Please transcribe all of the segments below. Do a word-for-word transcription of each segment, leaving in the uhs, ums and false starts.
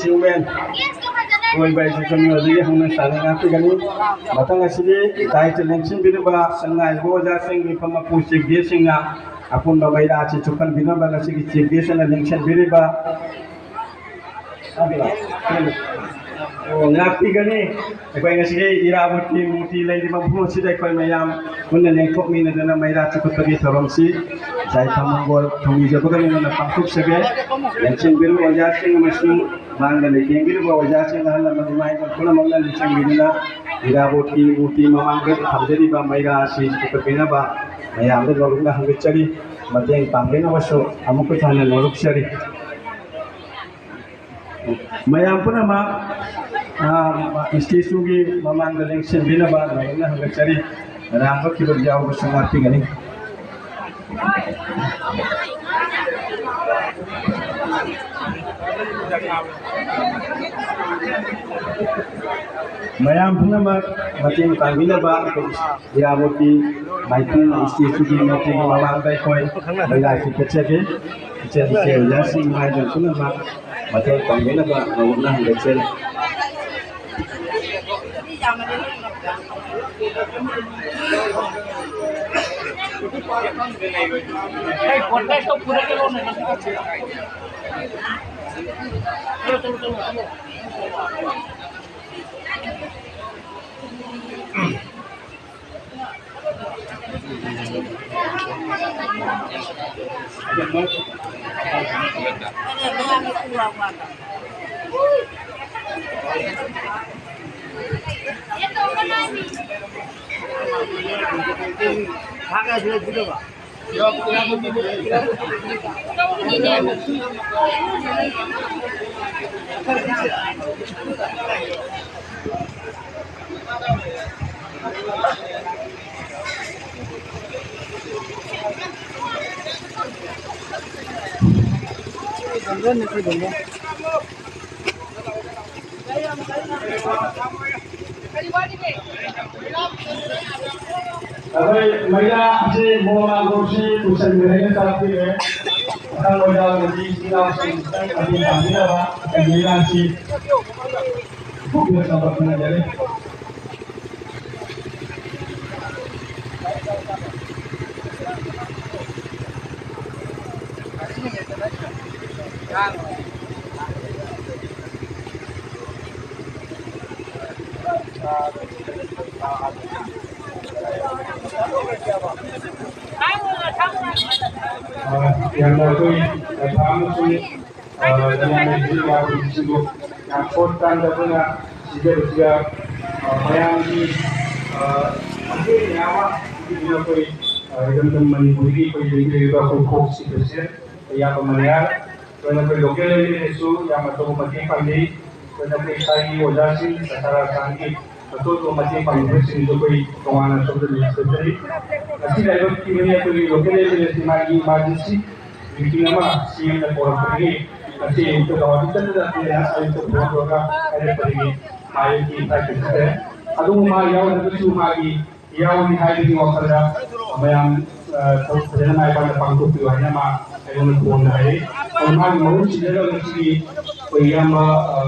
Chairman ꯑꯣꯏꯕ ꯑꯩꯁꯨ ꯀꯝꯃꯤꯌꯣꯗꯒꯤ ꯍꯧꯅ ꯁꯥꯟꯅ ꯉꯥꯛꯄꯤꯒꯅꯤ꯫ ꯃꯊꯪ ꯑꯁꯤꯗꯤ ꯗꯥꯏꯇ ꯂꯦꯡꯁꯤꯟꯕꯤꯔꯤꯕ ꯁꯪꯉꯥꯏꯕ ꯑꯣꯖꯥꯁꯤꯡ, ꯃꯤꯐꯝ ꯃꯄꯨ, ꯆꯤꯐ ꯒꯦꯁꯁꯤꯡꯅ ꯑꯄꯨꯟꯕ ꯃꯩꯔꯥ ꯑꯁꯤ ꯆꯨꯞꯍꯟꯕꯤꯅꯕ ꯉꯁꯤꯒꯤ ꯆꯤꯐ ꯒꯦꯁ ꯑꯣꯏꯅ ꯂꯦꯡꯁꯤꯟꯕꯤꯔꯤꯕ ꯑꯣ, ꯉꯥꯛꯄꯤꯒꯅꯤ꯫ ꯑꯩꯈꯣꯏ ꯉꯁꯤꯒꯤ ꯏꯔꯥꯕꯣꯠꯀꯤ ꯃꯨꯔꯇꯤ ꯂꯩꯔꯤꯕ ꯃꯐꯝ ꯑꯁꯤꯗ ꯑꯩꯈꯣꯏ ꯃꯌꯥꯝ ꯄꯨꯟꯅ ꯂꯦꯡꯊꯣꯛꯃꯤꯟꯅꯗꯨꯅ ꯃꯩꯔꯥ ꯆꯤꯈꯠꯄꯒꯤ ꯊꯧꯔꯝꯁꯤ ꯌꯥꯏꯐ ꯃꯪꯒꯣꯜ ꯊꯧꯅꯤꯖꯕꯒ ꯂꯣꯏꯅꯅ ꯄꯥꯡꯊꯣꯛꯆꯒꯦ꯫ ꯂꯦꯡꯁꯤꯟꯕꯤꯔꯤꯕ ꯑꯣꯖꯥꯁꯤꯡ ꯑꯃꯁꯨꯡ ꯃꯥꯡꯗ ꯂꯩꯇꯦꯡꯕꯤꯔꯤꯕ ꯑꯣꯖꯥꯁꯤꯡ, ꯑꯍꯜ ꯂꯃꯟ, ꯏꯃꯥ ꯏꯕꯦꯜ ꯄꯨꯝꯅꯃꯛꯅ ꯂꯨꯆꯤꯡꯕꯤꯗꯨꯅ ꯏꯔꯥꯕꯣꯠꯀꯤ ꯃꯨꯔꯇꯤ ꯃꯃꯥꯡꯗ ꯊꯝꯖꯔꯤꯕ ꯃꯩꯔꯥ ꯑꯁꯤ ꯆꯤꯈꯠꯄꯤꯅꯕ ꯃꯌꯥꯝꯗ ꯅꯣꯂꯨꯛꯅ ꯍꯪꯒꯠꯆꯔꯤ꯫ ꯃꯇꯦꯡ ꯄꯥꯡꯕꯤꯅꯕꯁꯨ ꯑꯃꯨꯛꯀ ꯍꯟꯅ ꯅꯣꯂꯨꯛꯆꯔꯤ꯫ ꯃꯌꯥꯝ ꯄꯨꯝꯅꯃꯛ, ꯑ, ꯏꯁꯇꯦꯆꯨꯒꯤ ꯃꯃꯥꯡꯗ ꯂꯦꯡꯁꯤꯟꯕꯤꯅꯕ ꯂꯣꯏꯅ ꯍꯪꯒꯠꯆꯔꯤ꯫ ꯑꯔꯥꯟꯕ ꯐꯤꯔꯣꯜ ꯌꯥꯎꯕꯁꯨ ꯉꯥꯛꯄꯤꯒꯅꯤ꯫ ꯃꯌꯥꯝ ꯄꯨꯝꯅꯃꯛ ꯃꯇꯦꯡ ꯄꯥꯡꯕꯤꯅꯕ ꯑꯩꯈꯣꯏ ꯏꯔꯥꯕꯣꯠꯀꯤ ꯃꯥꯏꯄꯨ ꯏꯁꯇꯦꯆꯨꯒꯤ ꯃꯨꯔꯇꯤꯒꯤ ꯃꯃꯥꯡꯗ ꯑꯩꯈꯣꯏ ꯃꯩꯔꯥ ꯆꯤꯈꯠꯆꯒꯦ꯫ ꯏꯆꯦ ꯏꯆꯦ ꯑꯣꯖꯥꯁꯤꯡ ꯍꯥꯏꯗꯨꯅ ꯄꯨꯝꯅꯃꯛ ꯃꯇꯦꯡ ꯄꯥꯡꯕꯤꯅꯕ ꯅꯧꯅ ꯍꯪꯒꯠꯆꯔꯤ꯫ ꯑꯩꯈꯣꯏ ꯃꯩꯔꯥ ꯑꯁꯤ ꯃꯣꯃꯥꯡꯒꯨꯝꯁꯤ ꯄꯨꯁꯟꯈ꯭ꯔꯦꯅ ꯇꯥꯛꯄꯤꯔꯦ꯫ ꯑꯈꯪ ꯑꯣꯏꯖꯥꯕꯗꯤ ꯏꯆꯤꯜ ꯏꯅꯥꯎꯁꯤꯡ ꯈꯤꯇꯪ ꯃꯇꯦꯡ ꯄꯥꯡꯕꯤꯅꯕ꯫ ꯂꯤꯂꯥꯁꯤ ꯄꯨꯛꯅꯤꯡ ꯆꯪꯕ ꯈꯪꯍꯟꯖꯔꯤ꯫ ꯌꯥꯝꯅ ꯑꯩꯈꯣꯏ ꯃꯌꯥꯝ ꯑꯃꯁꯨꯡ ꯌꯥꯝ ꯐꯣꯔꯠ ꯇꯥꯏꯝꯗ ꯑꯩꯈꯣꯏꯅ ꯁꯤꯖꯕꯁꯤꯗ ꯃꯌꯥꯝꯒꯤ ꯃꯇꯦꯡ ꯃꯌꯥꯝ ꯑꯃ ꯄꯤꯗꯨꯅ ꯑꯩꯈꯣꯏ ꯏꯔꯝꯗꯝ ꯃꯅꯤꯄꯨꯔꯒꯤ ꯑꯩꯈꯣꯏ ꯂꯩꯖꯔꯤꯕ ꯑꯩꯈꯣꯏ ꯐꯣꯛꯁꯤ ꯄ꯭ꯔꯁꯤꯗꯦꯟ ꯏꯌꯥꯝꯕ ꯃꯅꯤꯌꯥꯔ, ꯑꯩꯈꯣꯏꯅ ꯑꯩꯈꯣꯏ ꯂꯣꯀꯦꯜ ꯑꯦꯝ ꯑꯦꯜ ꯑꯦꯁꯨ ꯌꯥꯝꯅ ꯑꯆꯧꯕ ꯃꯇꯦꯡ ꯄꯥꯡꯕꯤ꯫ ꯑꯩꯈꯣꯏꯅ ꯑꯩꯈꯣꯏ ꯏꯁꯥꯒꯤ ꯑꯣꯖꯥꯁꯤꯡ ꯁꯪꯁꯊꯥꯟꯒꯤ ꯑꯇꯣꯞꯄ ꯃꯇꯦꯡ ꯄꯥꯡꯕꯤꯕꯁꯤꯡꯁꯨ ꯑꯩꯈꯣꯏ ꯇꯣꯉꯥꯟꯅ ꯁꯣꯝꯗ ꯂꯤꯁ ꯇꯧꯖꯔꯤ꯫ ꯉꯁꯤ ꯂꯥꯏꯕꯛ ꯊꯤꯕꯅꯤ ꯑꯩꯈꯣꯏꯒꯤ ꯂꯣꯀꯦꯜ ꯑꯦꯝ ꯑꯦꯜ ꯑꯦꯁꯤ ꯃꯥꯒꯤ ꯏꯃꯥꯔꯖꯦꯟꯁꯤ ꯃꯤꯇꯤꯡ ꯑꯃ ꯁꯤ ꯑꯦꯝꯅ ꯀꯧꯔꯛꯄꯗꯒꯤ ꯉꯁꯤ ꯑꯌꯨꯛꯇ ꯒꯧꯍꯥꯇꯤ ꯆꯠꯂꯒ ꯑꯌꯨꯛꯇ ꯐꯣꯟ ꯇꯧꯔꯒ ꯍꯥꯏꯔꯛꯄꯗꯒꯤ ꯃꯥ ꯑꯌꯨꯛꯀꯤ ꯐ꯭ꯂꯥꯏꯠꯇ ꯆꯠꯈ꯭ꯔꯦ꯫ ꯑꯗꯨꯕꯨ ꯃꯥ ꯌꯥꯎꯗ꯭ꯔꯒꯁꯨ ꯃꯥꯒꯤ ꯌꯥꯎꯏ ꯍꯥꯏꯕꯒꯤ ꯋꯥꯈꯜꯗ ꯃꯌꯥꯝ, ꯑ, ꯊꯕꯛ ꯐꯖꯅ ꯃꯥꯏ ꯄꯥꯛꯅ ꯄꯥꯡꯊꯣꯛꯄꯤꯌꯨ ꯍꯥꯏꯅ ꯃꯥ ꯑꯩꯉꯣꯟꯗ ꯐꯣꯟꯗ ꯍꯥꯏꯔꯛꯏ꯫ ꯑꯗꯨ ꯃꯥꯒꯤ ꯃꯍꯨꯠ ꯁꯤꯟꯅꯅꯕ ꯉꯁꯤꯒꯤ ꯑꯩꯈꯣꯏ ꯏꯌꯥꯝꯕ, ꯑ,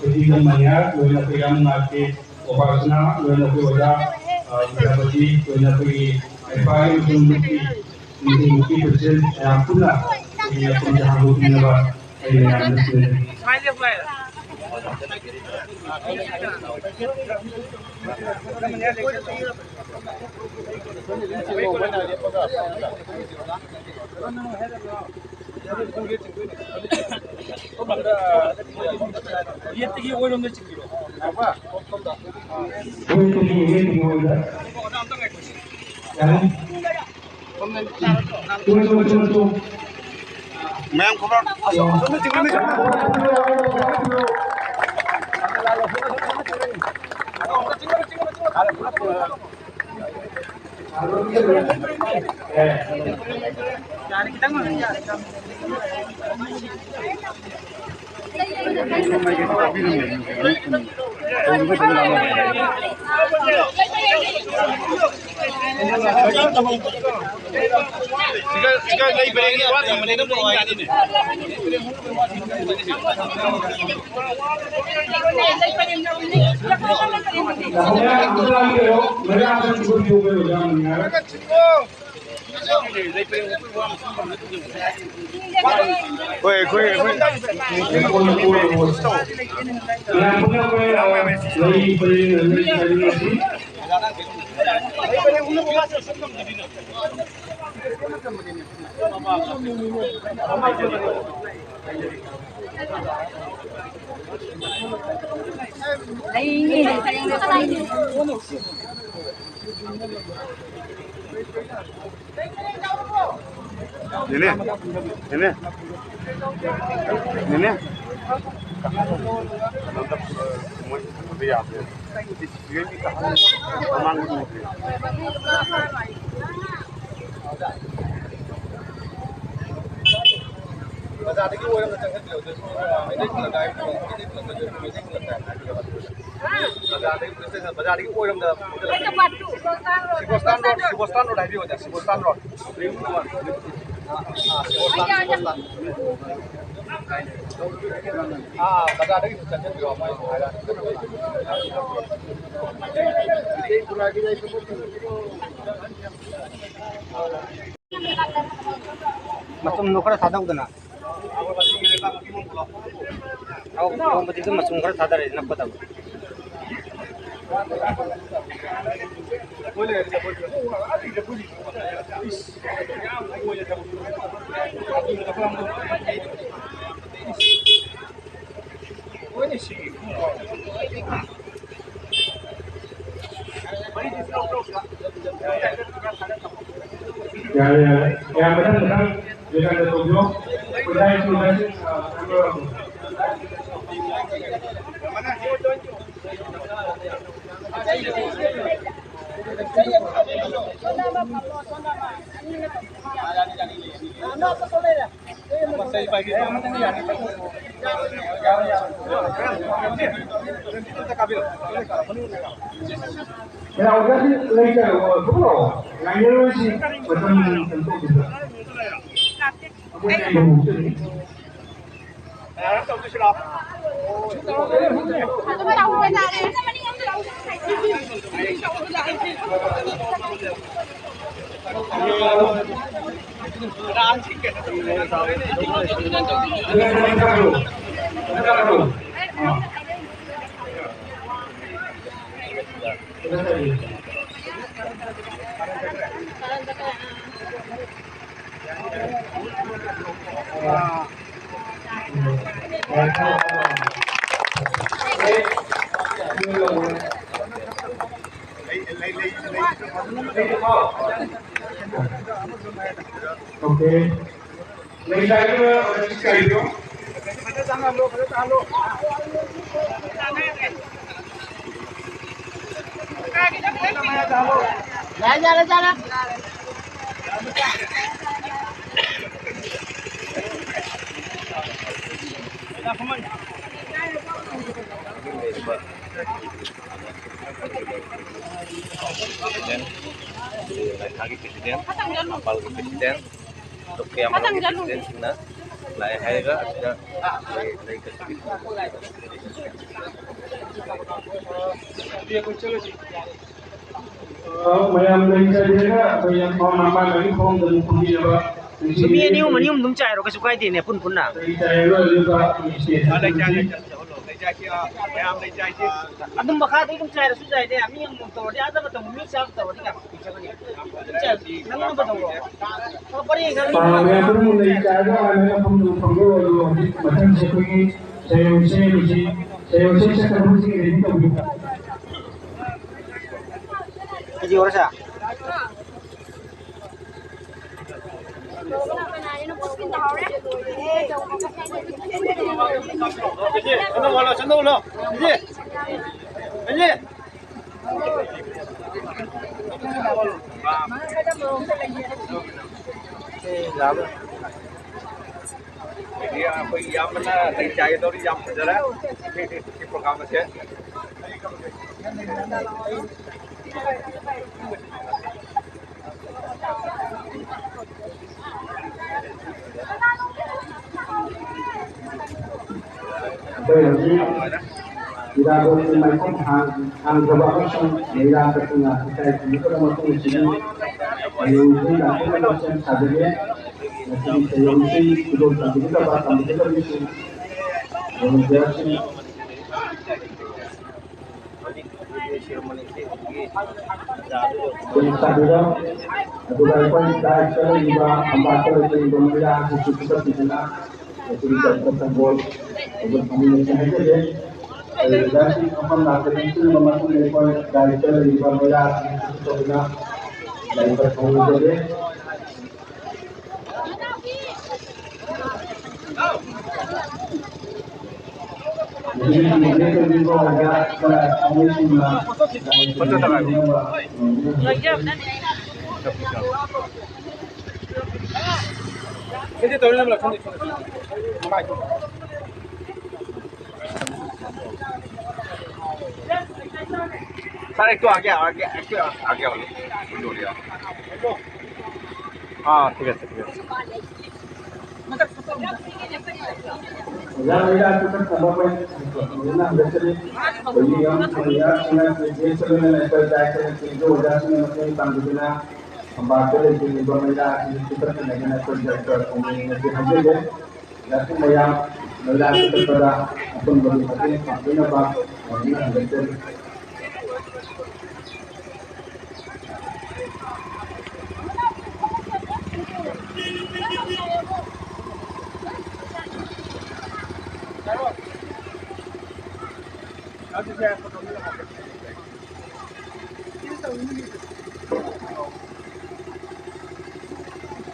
ꯑꯩꯈꯣꯏ ꯗꯤ ꯃꯅꯤꯌꯥ, ꯂꯣꯏꯅ ꯑꯩꯈꯣꯏ ꯏꯌꯥꯝꯕ ꯉꯥꯛꯀꯤ ꯎꯄꯥꯁꯅꯥ, ꯂꯣꯏꯅ ꯑꯩꯈꯣꯏ ꯑꯣꯖꯥ, ꯑ, ꯕꯤꯗ꯭ꯌꯥꯄꯇꯤ, ꯂꯣꯏꯅ ꯑꯩꯈꯣꯏꯒꯤ ꯏꯄꯥ ꯑꯃꯁꯨꯡ ꯅꯨꯄꯤ, ꯅꯨꯄꯤ, ꯅꯨꯄꯤ ꯄ꯭ꯔꯁꯤꯗꯦꯟ ꯃꯌꯥꯝ ꯄꯨꯟꯅ ꯑꯩꯈꯣꯏꯒꯤ ꯃꯐꯝꯁꯦ ꯍꯥꯡꯗꯣꯛꯄꯤꯅꯕ ꯑꯩ ꯃꯌꯥꯝꯗ ꯁꯤꯟꯅꯖꯔꯤ꯫ ꯃꯌꯥꯝ ꯈꯣꯡ ꯁꯤꯒ, ꯁꯤꯒ ꯂꯩ ꯄꯔꯦꯡꯒꯤ ꯋꯥ ꯊꯝꯕꯅꯦ, ꯑꯗꯨꯝ ꯄꯨꯔꯛꯑꯣ ꯍꯥꯏꯔꯗꯤꯅꯦ꯫ ꯍꯣꯏ, ꯑꯩꯈꯣꯏ, ꯑꯩꯈꯣꯏ꯫ ꯅꯦꯅꯦ, ꯅꯦꯅꯦ, ꯅꯦꯅꯦ꯫ ꯃꯣꯏ ꯀꯩꯅꯣꯗ ꯌꯥꯗ꯭ꯔꯦ꯫ ꯃꯃꯥꯡꯗ ꯎꯗ꯭ꯔꯦ꯫ ꯕꯖꯥꯔꯗꯒꯤ ꯑꯣꯏꯔꯣꯝꯗ ꯆꯪꯁꯤꯟꯕꯤꯔꯣ, ꯑꯗꯨ ꯃꯩꯇꯩ ꯈꯨꯜꯂꯛ ꯍꯥꯏꯕꯗꯣ, ꯃꯩꯇꯩ ꯈꯨꯜꯂꯛꯇ ꯑꯗꯨ ꯃꯩꯇꯩ ꯈꯨꯜꯂꯛꯇ ꯍꯥꯏꯕꯤꯔꯣ꯫ ꯕꯖꯥꯔꯗꯒꯤ, ꯕꯖꯥꯔꯗꯒꯤ ꯑꯣꯏꯔꯣꯝꯗ, ꯁꯤꯕꯣꯁꯇꯥꯟ ꯔꯣꯗ, ꯁꯤꯕꯣꯁꯇꯥꯟ ꯔꯣꯗ ꯍꯥꯏꯕꯤꯌꯣ, ꯁꯤꯕꯣꯁꯇꯥꯟ ꯔꯣꯗ꯫ ꯑꯥ, ꯁꯤꯕꯣꯁꯇꯥꯟ, ꯁꯤꯕꯣꯁꯇꯥꯟ꯫ ꯑꯥ, ꯕꯖꯥꯔꯗꯒꯤ ꯆꯪꯁꯤꯟꯕꯤꯔꯣ, ꯃꯣꯏ ꯍꯥꯏꯔꯛꯑꯅꯤ꯫ ꯃꯆꯨꯝꯗꯣ ꯈꯔ ꯊꯥꯗꯧꯗꯅ꯫ ꯑꯧ, ꯊꯣꯡꯕꯗꯤ ꯑꯗꯨꯝ ꯃꯆꯨꯝ ꯈꯔ ꯊꯥꯗꯔꯦ, ꯅꯞꯀꯗꯕ꯫ ꯌꯥꯔꯦ, ꯌꯥꯔꯦ꯫ ꯌꯥꯝꯕꯅ ꯃꯊꯪ ꯂꯣꯏꯁꯤꯟꯕ ꯇꯧꯕꯤꯌꯣ꯫ ꯈꯨꯟꯗꯥꯏ ꯁꯨꯗꯥꯏ, ꯑ, ꯃꯌꯥꯝ ꯑꯣꯖꯥꯁꯤꯡ ꯂꯩꯇꯔꯕꯣ? ꯊꯣꯛꯂꯛꯑꯣ꯫ ꯉꯥꯏꯅꯔꯣꯏꯁꯤ꯫ ꯃꯇꯝ ꯀꯩꯅꯣ ꯇꯧꯕꯤꯕ꯫ ꯑꯩꯈꯣꯏ ꯀꯩꯅꯣ ꯇꯧꯗꯣꯏꯁꯤꯔꯣ? Okay. ꯂꯩꯁꯥꯕꯤꯗꯨꯅ ꯍꯧꯖꯤꯛ ꯀꯔꯤꯅꯣ? ꯌꯥꯔꯦ, ꯌꯥꯔꯦ, ꯌꯥꯔꯦ꯫ President, ꯂꯩꯈꯥꯒꯤ president, ꯃꯄꯥꯜꯒꯤ president, ꯑꯗꯣ ꯀꯌꯥꯝ presidentꯁꯤꯡꯅ ꯂꯥꯛꯑꯦ ꯍꯥꯏꯔꯒ ꯑꯁꯤꯗ ꯂꯩ ꯀꯠꯄꯒꯤ ꯑ, ꯃꯌꯥꯝ ꯂꯩꯖꯔꯦꯅ ꯑꯩꯈꯣꯏ ꯌꯥꯝ ꯃꯄꯥꯟ ꯃꯄꯥꯟꯗꯒꯤ ꯈꯣꯡꯗꯅ ꯐꯝꯕꯤꯔꯕ ꯃꯤ ꯑꯅꯤ ꯑꯍꯨꯝ, ꯑꯅꯤ ꯑꯍꯨꯝ ꯑꯗꯨꯝ ꯆꯥꯏꯔꯣ, ꯀꯩꯁꯨ ꯀꯥꯏꯗꯦꯅꯦ, ꯄꯨꯟ ꯄꯨꯟꯅ꯫ ꯂꯩꯖꯔꯦ, ꯂꯣꯏꯔꯒ ꯑꯗꯨꯝ ꯃꯈꯥꯗꯩ ꯑꯗꯨꯝ ꯆꯥꯏꯔꯁꯨ ꯌꯥꯏꯅꯦ, ꯃꯤ ꯑꯃꯃꯝ ꯇꯧꯔꯗꯤ ꯑꯥꯗ ꯃꯇꯝ ꯃꯤ ꯆꯥꯕ ꯇꯧꯔꯗꯤ ꯀꯌꯥꯝ ꯀꯨꯏ ꯆꯪꯒꯅꯤ? ꯑꯗꯨꯝ ꯆꯥꯏꯔꯁꯨ ꯅꯪ ꯑꯃ ꯇꯧꯔꯣ꯫ ꯑ, ꯃꯌꯥꯝ ꯄꯨꯝꯅꯃꯛ ꯂꯩ ꯆꯥꯏꯔꯒ ꯃꯌꯥꯝ ꯃꯐꯝꯗꯨ ꯐꯝꯕꯤꯔꯣ꯫ ꯑꯗꯨꯒ ꯍꯧꯖꯤꯛ ꯃꯊꯪꯁꯦ ꯑꯩꯈꯣꯏꯒꯤ ꯁꯩꯔꯦꯡ ꯏꯁꯩ ꯑꯃꯁꯤ, ꯁꯩꯔꯦꯡ ꯏꯁꯩ ꯁꯛꯀꯗꯕꯁꯤ ready ꯇꯧꯕꯤꯌꯨ꯫ ꯑꯩꯗꯤ ꯌꯧꯔꯁꯦ꯫ ꯑꯗꯒꯤ ꯑꯩꯈꯣꯏ ꯏꯌꯥꯝꯕꯅ ꯂꯩ ꯆꯥꯏꯒꯗꯧꯔꯤ, ꯌꯥꯝ ꯐꯖꯔꯦ ꯁꯤ program ꯑꯁꯦ꯫ ꯑꯩꯈꯣꯏ ꯍꯧꯖꯤꯛ ꯏꯔꯥꯕꯣꯠꯀꯤ ꯃꯥꯏꯈꯨꯝ ꯍꯥꯡ-, ꯍꯥꯡꯗꯕ ꯑꯃꯁꯨꯡ ꯃꯩꯔꯥ ꯀꯠꯇꯨꯅ ꯏꯀꯥꯏ ꯈꯨꯝꯅꯗꯕ ꯃꯐꯝ ꯑꯁꯤꯗ ꯍꯌꯦꯡ ꯏꯁꯩ ꯂꯥꯛꯄ ꯃꯇꯝ ꯁꯦꯝ ꯁꯥꯖꯒꯦ꯫ ꯃꯁꯤꯒꯤ ꯊꯧꯔꯝ ꯑꯁꯤ ꯈꯨꯗꯣꯡ ꯆꯥꯕꯤꯒꯗꯕ ꯇꯝꯕꯤꯒꯗꯕꯁꯤꯡ, volunteerꯁꯤꯡ, ꯄꯨꯂꯤꯁ ꯁꯥꯕꯤꯔꯣ꯫ ꯑꯗꯨꯒ ꯑꯩꯈꯣꯏ ꯗꯥꯏꯠꯇ ꯂꯩꯔꯤꯕ ꯐꯝꯄꯥꯛꯇ ꯂꯩꯔꯤꯕ ꯃꯩꯔꯥꯁꯤꯡꯁꯨ ꯄꯨꯈꯠꯄꯤꯗꯨꯅ ꯃꯁꯤꯒꯤ ꯆꯠꯄ ꯁꯪꯒꯣꯜ ꯑꯗꯨ ꯐꯪꯃꯤꯟꯅꯁꯤ ꯍꯥꯏꯖꯒꯦ꯫ ꯑꯩꯈꯣꯏ ꯗꯥꯏꯠꯀꯤ ꯃꯐꯝ ꯂꯥꯛꯄꯗ ꯏꯟꯁꯤꯟꯕ ꯃꯇꯨꯡꯗ ꯑꯩꯈꯣꯏ ꯗꯥꯏꯠꯇ ꯂꯩꯔꯤꯕ ꯃꯩꯔꯥꯁꯤꯡꯁꯨ ꯄꯨꯈꯠꯇꯨꯅ ꯂꯥꯏꯕꯛ ꯐꯪꯃꯤꯟꯅꯖꯒꯦ꯫ স্যার, একটু আগে, আগে, একটু আগে হলো। हाँ, ठीक है, ठीक है। ꯑꯣꯖꯥ ꯃꯩꯔꯥ ꯄꯤꯈꯠꯅꯕ ꯑꯩꯈꯣꯏ ꯐꯖꯅ ꯍꯟꯗꯛꯆꯔꯤ꯫ ꯑꯩꯈꯣꯏꯒꯤ ꯌꯥꯝ ꯊꯣꯏꯅ ꯁꯤꯅ ꯒ꯭ꯔꯦꯖꯨꯑꯦꯠ ꯆꯠꯂꯒ ꯂꯩꯕ ꯗꯥꯏꯠꯇ ꯂꯩꯕ ꯑꯣꯖꯥꯁꯤꯡꯅ ꯃꯇꯦꯡ ꯄꯥꯡꯕꯤꯗꯨꯅ ꯐꯝꯄꯥꯛꯇ ꯂꯩꯕꯤꯔꯤꯕ ꯃꯩꯔꯥ ꯑꯁꯤ ꯄꯤꯈꯠꯅꯕꯅ ꯑꯩꯈꯣꯏ ꯗꯥꯏꯠꯇ ꯈꯨꯝꯅꯤꯡꯕꯁꯤ ꯍꯥꯏꯖꯒꯦ꯫ ꯑꯣꯖꯥꯁꯤꯡ ꯃꯌꯥꯝ ꯃꯩꯔꯥ ꯄꯤꯈꯠꯄꯗ ꯑꯄꯨꯟꯕꯒꯤ ꯃꯇꯦꯡ ꯄꯥꯡꯕꯤꯅꯕ ꯐꯖꯅ ꯍꯟꯗꯛꯆꯔꯤ꯫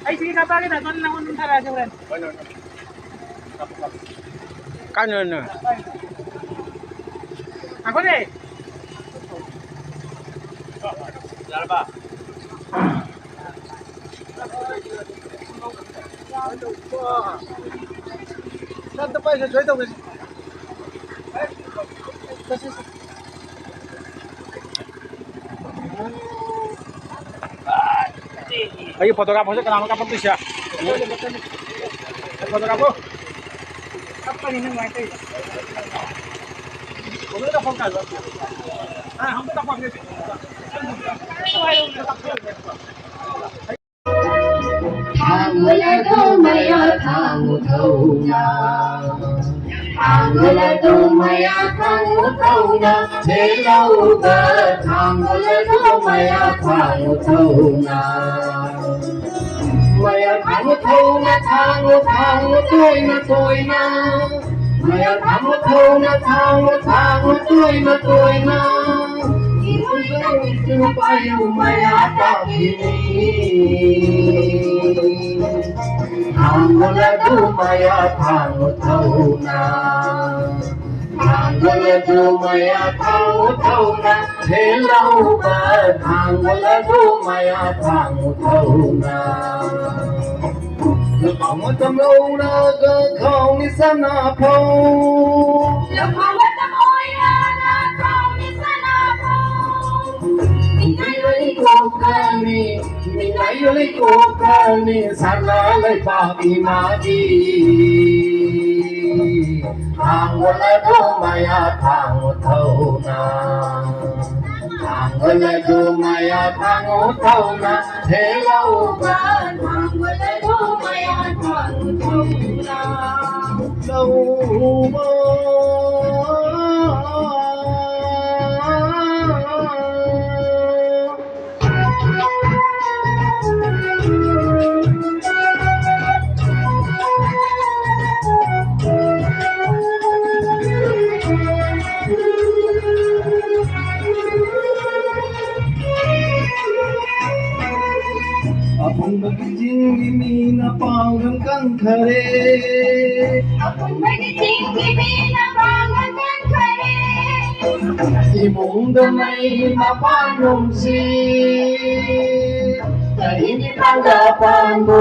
ꯑꯩ ꯁꯤꯒꯤ ꯀꯥꯄꯛꯑꯒꯦ, ꯗꯥ ꯖꯣꯟ, ꯅꯪꯉꯣꯟꯗ ꯑꯗꯨꯝ ꯊꯥꯔꯛꯑꯒꯦ ꯍꯣꯔꯦꯟ꯫ ꯀꯥꯏꯅꯣꯅꯦ? ꯉꯥꯏꯈꯣꯅꯦ꯫ ꯌꯥꯔꯕ? ꯑꯝꯇ ꯄꯥꯏꯁꯦ, ꯁ꯭ꯋꯥꯏ ꯇꯧꯒꯦꯁꯦ꯫ ꯆꯠꯁꯦ, ꯆꯠꯁꯦ꯫ ꯑꯩꯒꯤ ꯐꯣꯇꯣꯒ꯭ꯔꯥꯐꯔꯁꯦ ꯀꯅꯥꯅꯣ ꯀꯥꯞꯄꯛꯇꯣꯏꯁꯦ? ꯐꯣꯇꯣꯒ꯭ꯔꯥꯐꯔ꯫ ꯀꯞꯄꯅꯤ ꯅꯪ ꯀꯃꯥꯏꯅ ꯇꯧꯔꯤꯕ? ꯐꯣꯇꯣꯒ꯭ꯔꯥꯐꯔ ꯀꯥꯏꯗ? ꯑ, ꯑꯝꯇ ꯀꯥꯞꯄꯛꯑꯝꯒꯦ꯫ ꯊꯥꯡꯒꯣꯜ ꯑꯗꯨ ꯃꯌꯥ ꯊꯥꯡꯉꯨ ꯊꯧꯅꯥ꯫ ꯊꯥꯡꯒꯣꯜ ꯑꯗꯨ ꯃꯌꯥ ꯊꯥꯡꯉꯨ ꯊꯧꯅꯥ꯫ ꯍꯦ ꯂꯧꯕ ꯊꯥꯡꯒꯣꯜ ꯑꯗꯨ ꯃꯌꯥ ꯊꯥꯡꯉꯨ ꯊꯧꯅꯥ꯫ ꯃꯌꯥ ꯊꯥꯡꯉꯨ ꯊꯧꯅꯥ ꯊꯥꯡꯉꯨ ꯊꯥꯡꯉꯨ ꯇꯣꯏꯅ ꯇꯣꯏꯅ꯫ ꯃꯌꯥ ꯊꯥꯡꯉꯨ ꯊꯧꯅꯥ ꯊꯥꯡꯉꯨ ꯊꯥꯡꯉꯨ ꯇꯣꯏꯅ ꯇꯣꯏꯅ꯫ ꯏꯔꯣꯏ ꯅꯨꯄꯥꯌꯨ ꯃꯌꯥ ꯇꯥꯕꯤꯅꯤ꯫ ꯊꯥꯡꯒꯣꯜ ꯑꯗꯨ ꯃꯌꯥ ꯊꯥꯡꯉꯨ ꯊꯧꯅꯥ꯫ ꯊꯥꯡꯒꯣꯜ ꯑꯗꯨ ꯃꯌꯥ ꯊꯥꯡꯉꯨ ꯊꯧꯅꯥ꯫ ꯍꯦ ꯂꯧꯕ ꯊꯥꯡꯒꯣꯜ ꯑꯗꯨ ꯃꯌꯥ ꯊꯥꯡꯉꯨ ꯊꯧꯅꯥ꯫ ꯂꯐꯝ ꯃꯇꯝ ꯂꯧꯔꯒ ꯈꯥꯎꯅꯤ ꯁꯅꯥꯐꯧ꯫ ꯂꯐꯝ ꯃꯇꯝ ꯑꯣꯏꯔꯒ ꯈꯥꯎꯅꯤ ꯁꯅꯥꯐꯧ꯫ ꯃꯤꯅꯥꯏ ꯂꯩꯀꯣꯛꯀꯅꯤ, ꯃꯤꯅꯥꯏ ꯂꯩꯀꯣꯛꯀꯅꯤ ꯁꯅꯥ ꯂꯩꯕꯥꯛ ꯏꯃꯥꯒꯤ꯫ ꯊꯥꯡꯒꯣꯜ ꯑꯗꯨ ꯃꯌꯥ ꯊꯥꯡꯉꯨ ꯊꯧꯅꯥ꯫ ꯊꯥꯡꯒꯣꯜ ꯑꯗꯨ ꯃꯌꯥ ꯊꯥꯡꯉꯨ ꯊꯧꯅꯥ꯫ ꯍꯦ ꯂꯧꯕ ꯊꯥꯡꯒꯣꯜ ꯑꯗꯨ ꯃꯌꯥ ꯊꯥꯡꯉꯨ ꯊꯧꯅꯥ꯫ ꯂꯧꯕ꯫ ꯑꯄꯨꯟꯕꯒꯤ ꯆꯤꯡꯒꯤ ꯃꯤꯅ ꯄꯥꯡꯒꯜ ꯀꯟꯈꯔꯦ꯫ ꯑꯄꯨꯟꯕꯒꯤ ꯆꯤꯡꯒꯤ ꯃꯤꯅ ꯄꯥꯡꯒꯜ ꯀꯟꯈꯔꯦ꯫ ꯏꯃꯨꯡꯗ ꯃꯩ ꯃꯄꯥꯟ ꯅꯨꯡꯁꯤ꯫ ꯀꯔꯤꯒꯤ ꯀꯥꯟꯗ ꯄꯥꯟꯕꯨ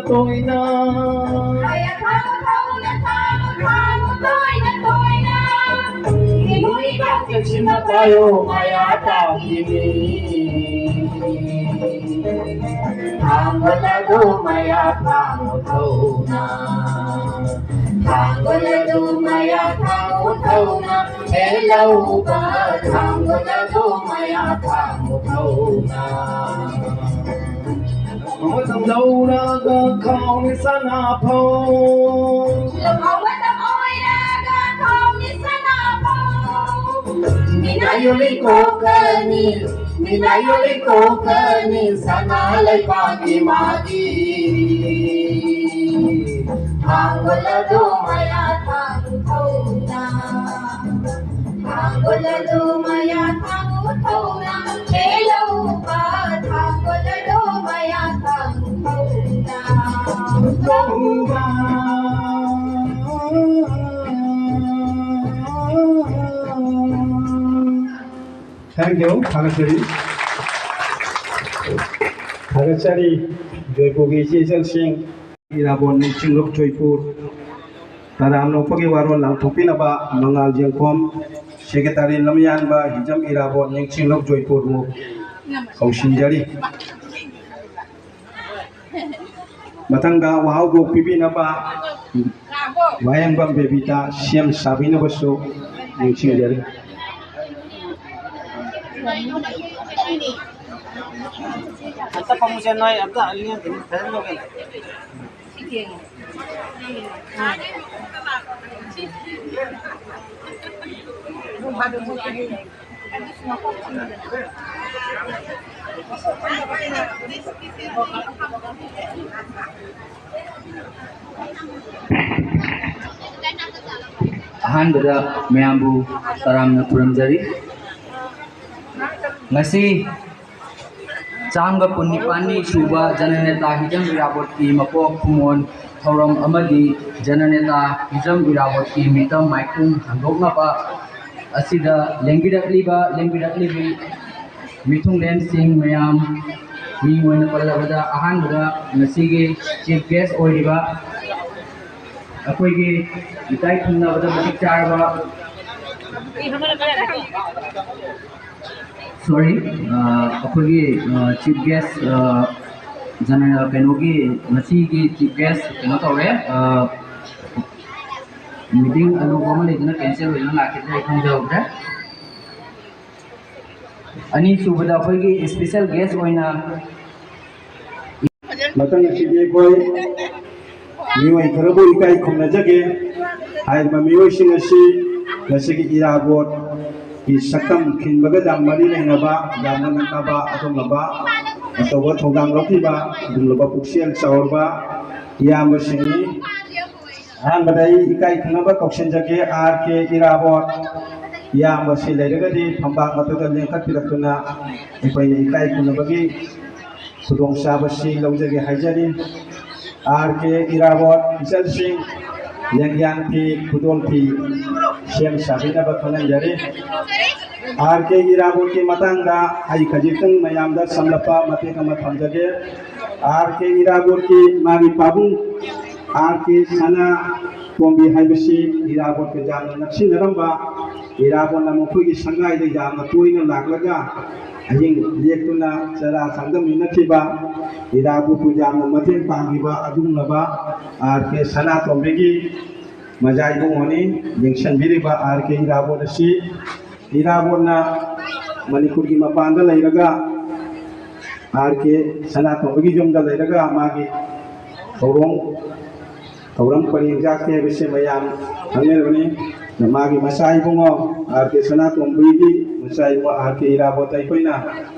ꯇꯣꯏꯅ ꯇꯣꯏꯅ꯫ ꯃꯌꯥ ꯊꯥꯡꯉꯨ ꯊꯧꯅ ꯊꯥꯡꯉꯨ ꯊꯥꯡꯉꯨ ꯇꯣꯏꯅ ꯇꯣꯏꯅ꯫ ꯃꯤꯑꯣꯏꯕ ꯆꯦꯛꯁꯤꯟꯅ ꯄꯥꯏꯌꯨ ꯃꯌꯥ ꯊꯥꯡꯒꯤ ꯃꯤ꯫ ꯊꯥꯡꯒꯣꯜ ꯑꯗꯨ ꯃꯌꯥ ꯊꯥꯡꯉꯨ ꯊꯧꯅ꯫ ꯊꯥꯡꯒꯣꯜ ꯑꯗꯨ ꯃꯌꯥ ꯊꯥꯡꯉꯨ ꯊꯧꯅ꯫ ꯍꯦ ꯂꯧꯕ ꯊꯥꯡꯒꯣꯜ ꯑꯗꯨ ꯃꯌꯥ ꯊꯥꯡꯉꯨ ꯊꯧꯅ꯫ ꯃꯇꯝ ꯂꯧꯔꯒ ꯈꯥꯎꯅꯤ ꯁꯅꯥꯐꯧ꯫ ꯂꯧꯍꯧ ꯃꯇꯝ ꯑꯣꯏꯔꯒ ꯈꯥꯎꯅꯤ ꯁꯅꯥꯐꯧ꯫ ꯃꯤꯅꯥꯏ ꯑꯣꯜꯂꯤ ꯀꯣꯛꯀꯅꯤ, ꯃꯤꯅꯥꯏ ꯑꯣꯜꯂꯤ ꯀꯣꯛꯀꯅꯤ ꯁꯅꯥ ꯂꯩꯕꯥꯛꯀꯤ ꯃꯥꯒꯤ꯫ ꯊꯥꯡꯒꯣꯜ ꯑꯗꯨ ꯃꯌꯥ ꯊꯥꯡꯉꯨ ꯊꯧꯅ꯫ ꯊꯥꯡꯒꯣꯜ ꯑꯗꯨ ꯃꯌꯥ ꯊꯥꯡꯉꯨ ꯊꯧꯅ꯫ ꯍꯦ ꯂꯧꯕ ꯊꯥꯡꯒꯣꯜ ꯑꯗꯨ ꯃꯌꯥ ꯊꯥꯡꯉꯨ ꯊꯧꯅ꯫ ꯂꯧꯕ꯫ Thank you. ꯊꯥꯒꯠꯆꯔꯤ꯫ ꯊꯥꯒꯠꯆꯔꯤ꯫ ꯖꯣꯏꯄꯨꯔꯒꯤ ꯏꯆꯦ ꯏꯆꯜꯁꯤꯡ, ꯏꯔꯥꯕꯣꯠ ꯅꯤꯡꯁꯤꯡꯂꯨꯞ ꯖꯣꯏꯄꯨꯔ, ꯇꯔꯥꯝꯅ ꯑꯣꯛꯄꯒꯤ ꯋꯥꯔꯣꯜ ꯂꯥꯎꯊꯣꯛꯄꯤꯅꯕ ꯃꯉꯥꯜ ꯌꯦꯡꯈꯣꯝ, ꯁꯦꯀ꯭ꯔꯦꯇꯔꯤ ꯂꯝꯌꯥꯟꯕ ꯍꯤꯖꯝ ꯏꯔꯥꯕꯣꯠ ꯅꯤꯡꯁꯤꯡꯂꯨꯞ ꯖꯣꯏꯄꯨꯔꯕꯨ ꯀꯧꯁꯤꯟꯖꯔꯤ꯫ ꯃꯊꯪꯗ ꯋꯥꯍꯧꯗꯣꯛ ꯄꯤꯕꯤꯅꯕ ꯋꯥꯍꯦꯡꯕꯝ ꯕꯦꯕꯤꯇꯥ ꯁꯦꯝ ꯁꯥꯕꯤꯅꯕꯁꯨ ꯅꯤꯡꯁꯤꯡꯖꯔꯤ꯫ ꯑꯝꯇ ꯐꯝꯃꯨꯁꯦ ꯅꯣꯏ, ꯑꯝꯇ ꯑꯅꯤ ꯑꯝꯇ ꯐꯖꯅ ꯂꯧꯒꯦ꯫ ꯑꯍꯥꯟꯕꯗ ꯃꯌꯥꯝꯕꯨ ꯇꯔꯥꯝꯅ ꯈꯨꯔꯨꯝꯖꯔꯤ꯫ ꯉꯁꯤ ꯆꯥꯝꯒ ꯀꯨꯟꯅꯤꯄꯥꯟꯅꯤ ꯁꯨꯕ ꯖꯅꯅꯦꯇꯥ ꯍꯤꯖꯝ ꯏꯔꯥꯕꯣꯠꯀꯤ ꯃꯄꯣꯛ ꯈꯨꯃꯣꯟ ꯊꯧꯔꯝ ꯑꯃꯗꯤ ꯖꯅꯅꯦꯇꯥ ꯍꯤꯖꯝ ꯏꯔꯥꯕꯣꯠꯀꯤ ꯃꯤꯇꯝ ꯃꯥꯏꯈꯨꯝ ꯍꯟꯗꯣꯛꯅꯕ ꯑꯁꯤꯗ ꯂꯦꯡꯕꯤꯔꯛꯂꯤꯕ, ꯂꯦꯡꯕꯤꯔꯛꯂꯤꯕꯤ ꯃꯤꯊꯨꯡꯂꯦꯟꯁꯤꯡ ꯃꯌꯥꯝ, ꯃꯤꯡ ꯑꯣꯏꯅ ꯄꯜꯂꯕꯗ ꯑꯍꯥꯟꯕꯗ ꯉꯁꯤꯒꯤ ꯆꯤꯐ ꯒꯦꯁ ꯑꯣꯏꯔꯤꯕ ꯑꯩꯈꯣꯏꯒꯤ ꯏꯀꯥꯏ ꯈꯨꯝꯅꯕꯗ ꯃꯇꯤꯛ ꯆꯥꯔꯕ, ꯁꯣꯔꯤ, ꯑꯩꯈꯣꯏꯒꯤ ꯆꯤꯐ ꯒꯦꯁ ꯖꯅ ꯀꯩꯅꯣꯒꯤ ꯉꯁꯤꯒꯤ ꯆꯤꯐ ꯒꯦꯁ ꯀꯩꯅꯣ ꯇꯧꯔꯦ, ꯃꯤꯇꯤꯡ ꯑꯔꯨꯕ ꯑꯃ ꯂꯩꯗꯅ ꯀꯦꯟꯁꯦꯜ ꯑꯣꯏꯗꯨꯅ ꯂꯥꯛꯈꯤꯗ꯭ꯔꯦ, ꯑꯩ ꯈꯪꯖꯍꯧꯗ꯭ꯔꯦ꯫ ꯑꯅꯤꯁꯨꯕꯗ ꯑꯩꯈꯣꯏꯒꯤ ꯏꯁꯄꯤꯁꯦꯜ ꯒꯦꯁ ꯑꯣꯏꯅ ꯃꯊꯪ ꯑꯁꯤꯗꯤ ꯑꯩꯈꯣꯏ ꯃꯤꯑꯣꯏ ꯈꯔꯕꯨ ꯏꯀꯥꯏ ꯈꯨꯝꯅꯖꯒꯦ꯫ ꯍꯥꯏꯔꯤꯕ ꯃꯤꯑꯣꯏꯁꯤꯡ ꯑꯁꯤ ꯉꯁꯤꯒꯤ ꯏꯔꯥꯕꯣꯠꯀꯤ ꯁꯛꯇꯝ ꯈꯤꯟꯕꯒ ꯌꯥꯝ ꯃꯔꯤ ꯂꯩꯅꯕ, ꯌꯥꯝꯅ ꯅꯛꯅꯕ, ꯑꯗꯨꯒꯨꯝꯂꯕ ꯑꯆꯧꯕ ꯊꯧꯗꯥꯡ ꯂꯧꯈꯤꯕ ꯑꯗꯨꯒꯨꯝꯂꯕ ꯄꯨꯛꯆꯦꯜ ꯆꯥꯎꯔꯕ ꯏꯌꯥꯝꯕꯁꯤꯡꯅꯤ꯫ ꯑꯍꯥꯟꯕꯗ ꯑꯩ ꯏꯀꯥꯏ ꯈꯨꯝꯅꯕ ꯀꯧꯁꯤꯟꯖꯒꯦ, ꯑꯥꯔ ꯀꯦ ꯏꯔꯥꯕꯣꯠ꯫ ꯏꯌꯥꯝꯕꯁꯤ ꯂꯩꯔꯒꯗꯤ ꯐꯝꯕꯥꯛ ꯃꯊꯛꯇ ꯂꯦꯡꯈꯠꯄꯤꯔꯛꯇꯨꯅ ꯑꯩꯈꯣꯏꯅ ꯏꯀꯥꯏ ꯈꯨꯝꯅꯕꯒꯤ ꯈꯨꯗꯣꯡꯆꯥꯕꯁꯤ ꯂꯧꯖꯒꯦ ꯍꯥꯏꯖꯔꯤ꯫ ꯑꯥꯔ ꯀꯦ ꯏꯔꯥꯕꯣꯠ ꯏꯆꯜꯁꯤꯡ ꯂꯦꯡꯌꯥꯟ ꯐꯤ, ꯈꯨꯗꯣꯜ ꯐꯤ ꯁꯦꯝ ꯁꯥꯕꯤꯅꯕ ꯈꯪꯍꯟꯖꯔꯤ꯫ ꯑꯥꯔ ꯀꯦ ꯏꯔꯥꯕꯣꯠꯀꯤ ꯃꯇꯥꯡꯗ ꯑꯩ ꯈꯖꯤꯛꯇꯪ ꯃꯌꯥꯝꯗ ꯁꯝꯂꯞꯄ ꯃꯇꯦꯛ ꯑꯃ ꯊꯝꯖꯒꯦ꯫ ꯑꯥꯔ ꯀꯦ ꯏꯔꯥꯕꯣꯠꯀꯤ ꯃꯥꯒꯤ ꯄꯥꯕꯨꯡ ꯑꯥꯔ ꯀꯦ ꯁꯅꯥꯇꯣꯝꯕꯤ ꯍꯥꯏꯕꯁꯤ ꯏꯔꯥꯕꯣꯠꯀ ꯌꯥꯝꯅ ꯅꯛꯁꯤꯟꯅꯔꯝꯕ, ꯏꯔꯥꯕꯣꯠꯅ ꯃꯈꯣꯏꯒꯤ ꯁꯪꯒꯥꯏꯗ ꯌꯥꯝꯅ ꯇꯣꯏꯅ ꯂꯥꯛꯂꯒ ꯑꯍꯤꯡ ꯂꯦꯛꯇꯨꯅ ꯆꯔꯥ ꯆꯥꯃꯤꯟꯅꯈꯤꯕ, ꯏꯔꯥꯕꯣꯠꯄꯨ ꯌꯥꯝꯅ ꯃꯇꯦꯡ ꯄꯥꯡꯈꯤꯕ ꯑꯗꯨꯒꯨꯝꯂꯕ ꯑꯥꯔ ꯀꯦ ꯁꯅꯥꯇꯣꯝꯕꯤꯒꯤ ꯃꯆꯥ ꯏꯕꯨꯡꯉꯣꯅꯤ꯫ ꯂꯦꯡꯁꯟꯕꯤꯔꯤꯕ ꯑꯥꯔ ꯀꯦ ꯏꯔꯥꯕꯣꯠ ꯑꯁꯤ ꯏꯔꯥꯕꯣꯠꯅ ꯃꯅꯤꯄꯨꯔꯒꯤ ꯃꯄꯥꯟꯗ ꯂꯩꯔꯒ ꯑꯥꯔ ꯀꯦ ꯁꯅꯥꯇꯣꯝꯕꯒꯤ ꯌꯨꯝꯗ ꯂꯩꯔꯒ ꯃꯥꯒꯤ ꯊꯧꯔꯣꯡ ꯊꯧꯔꯝ ꯄꯔꯦꯡ ꯆꯥꯛꯇꯦ ꯍꯥꯏꯕꯁꯦ ꯃꯌꯥꯝ ꯈꯪꯅꯔꯕꯅꯤ꯫ ꯃꯥꯒꯤ ꯃꯆꯥ ꯏꯕꯨꯡꯉꯣ ꯑꯥꯔ ꯀꯦ ꯁꯅꯥꯇꯣꯝꯕꯤꯒꯤ ꯃꯆꯥ ꯏꯕꯨꯡꯉꯣ ꯑꯥꯔ ꯀꯦ ꯏꯔꯥꯕꯣꯠꯇ ꯑꯩꯈꯣꯏꯅ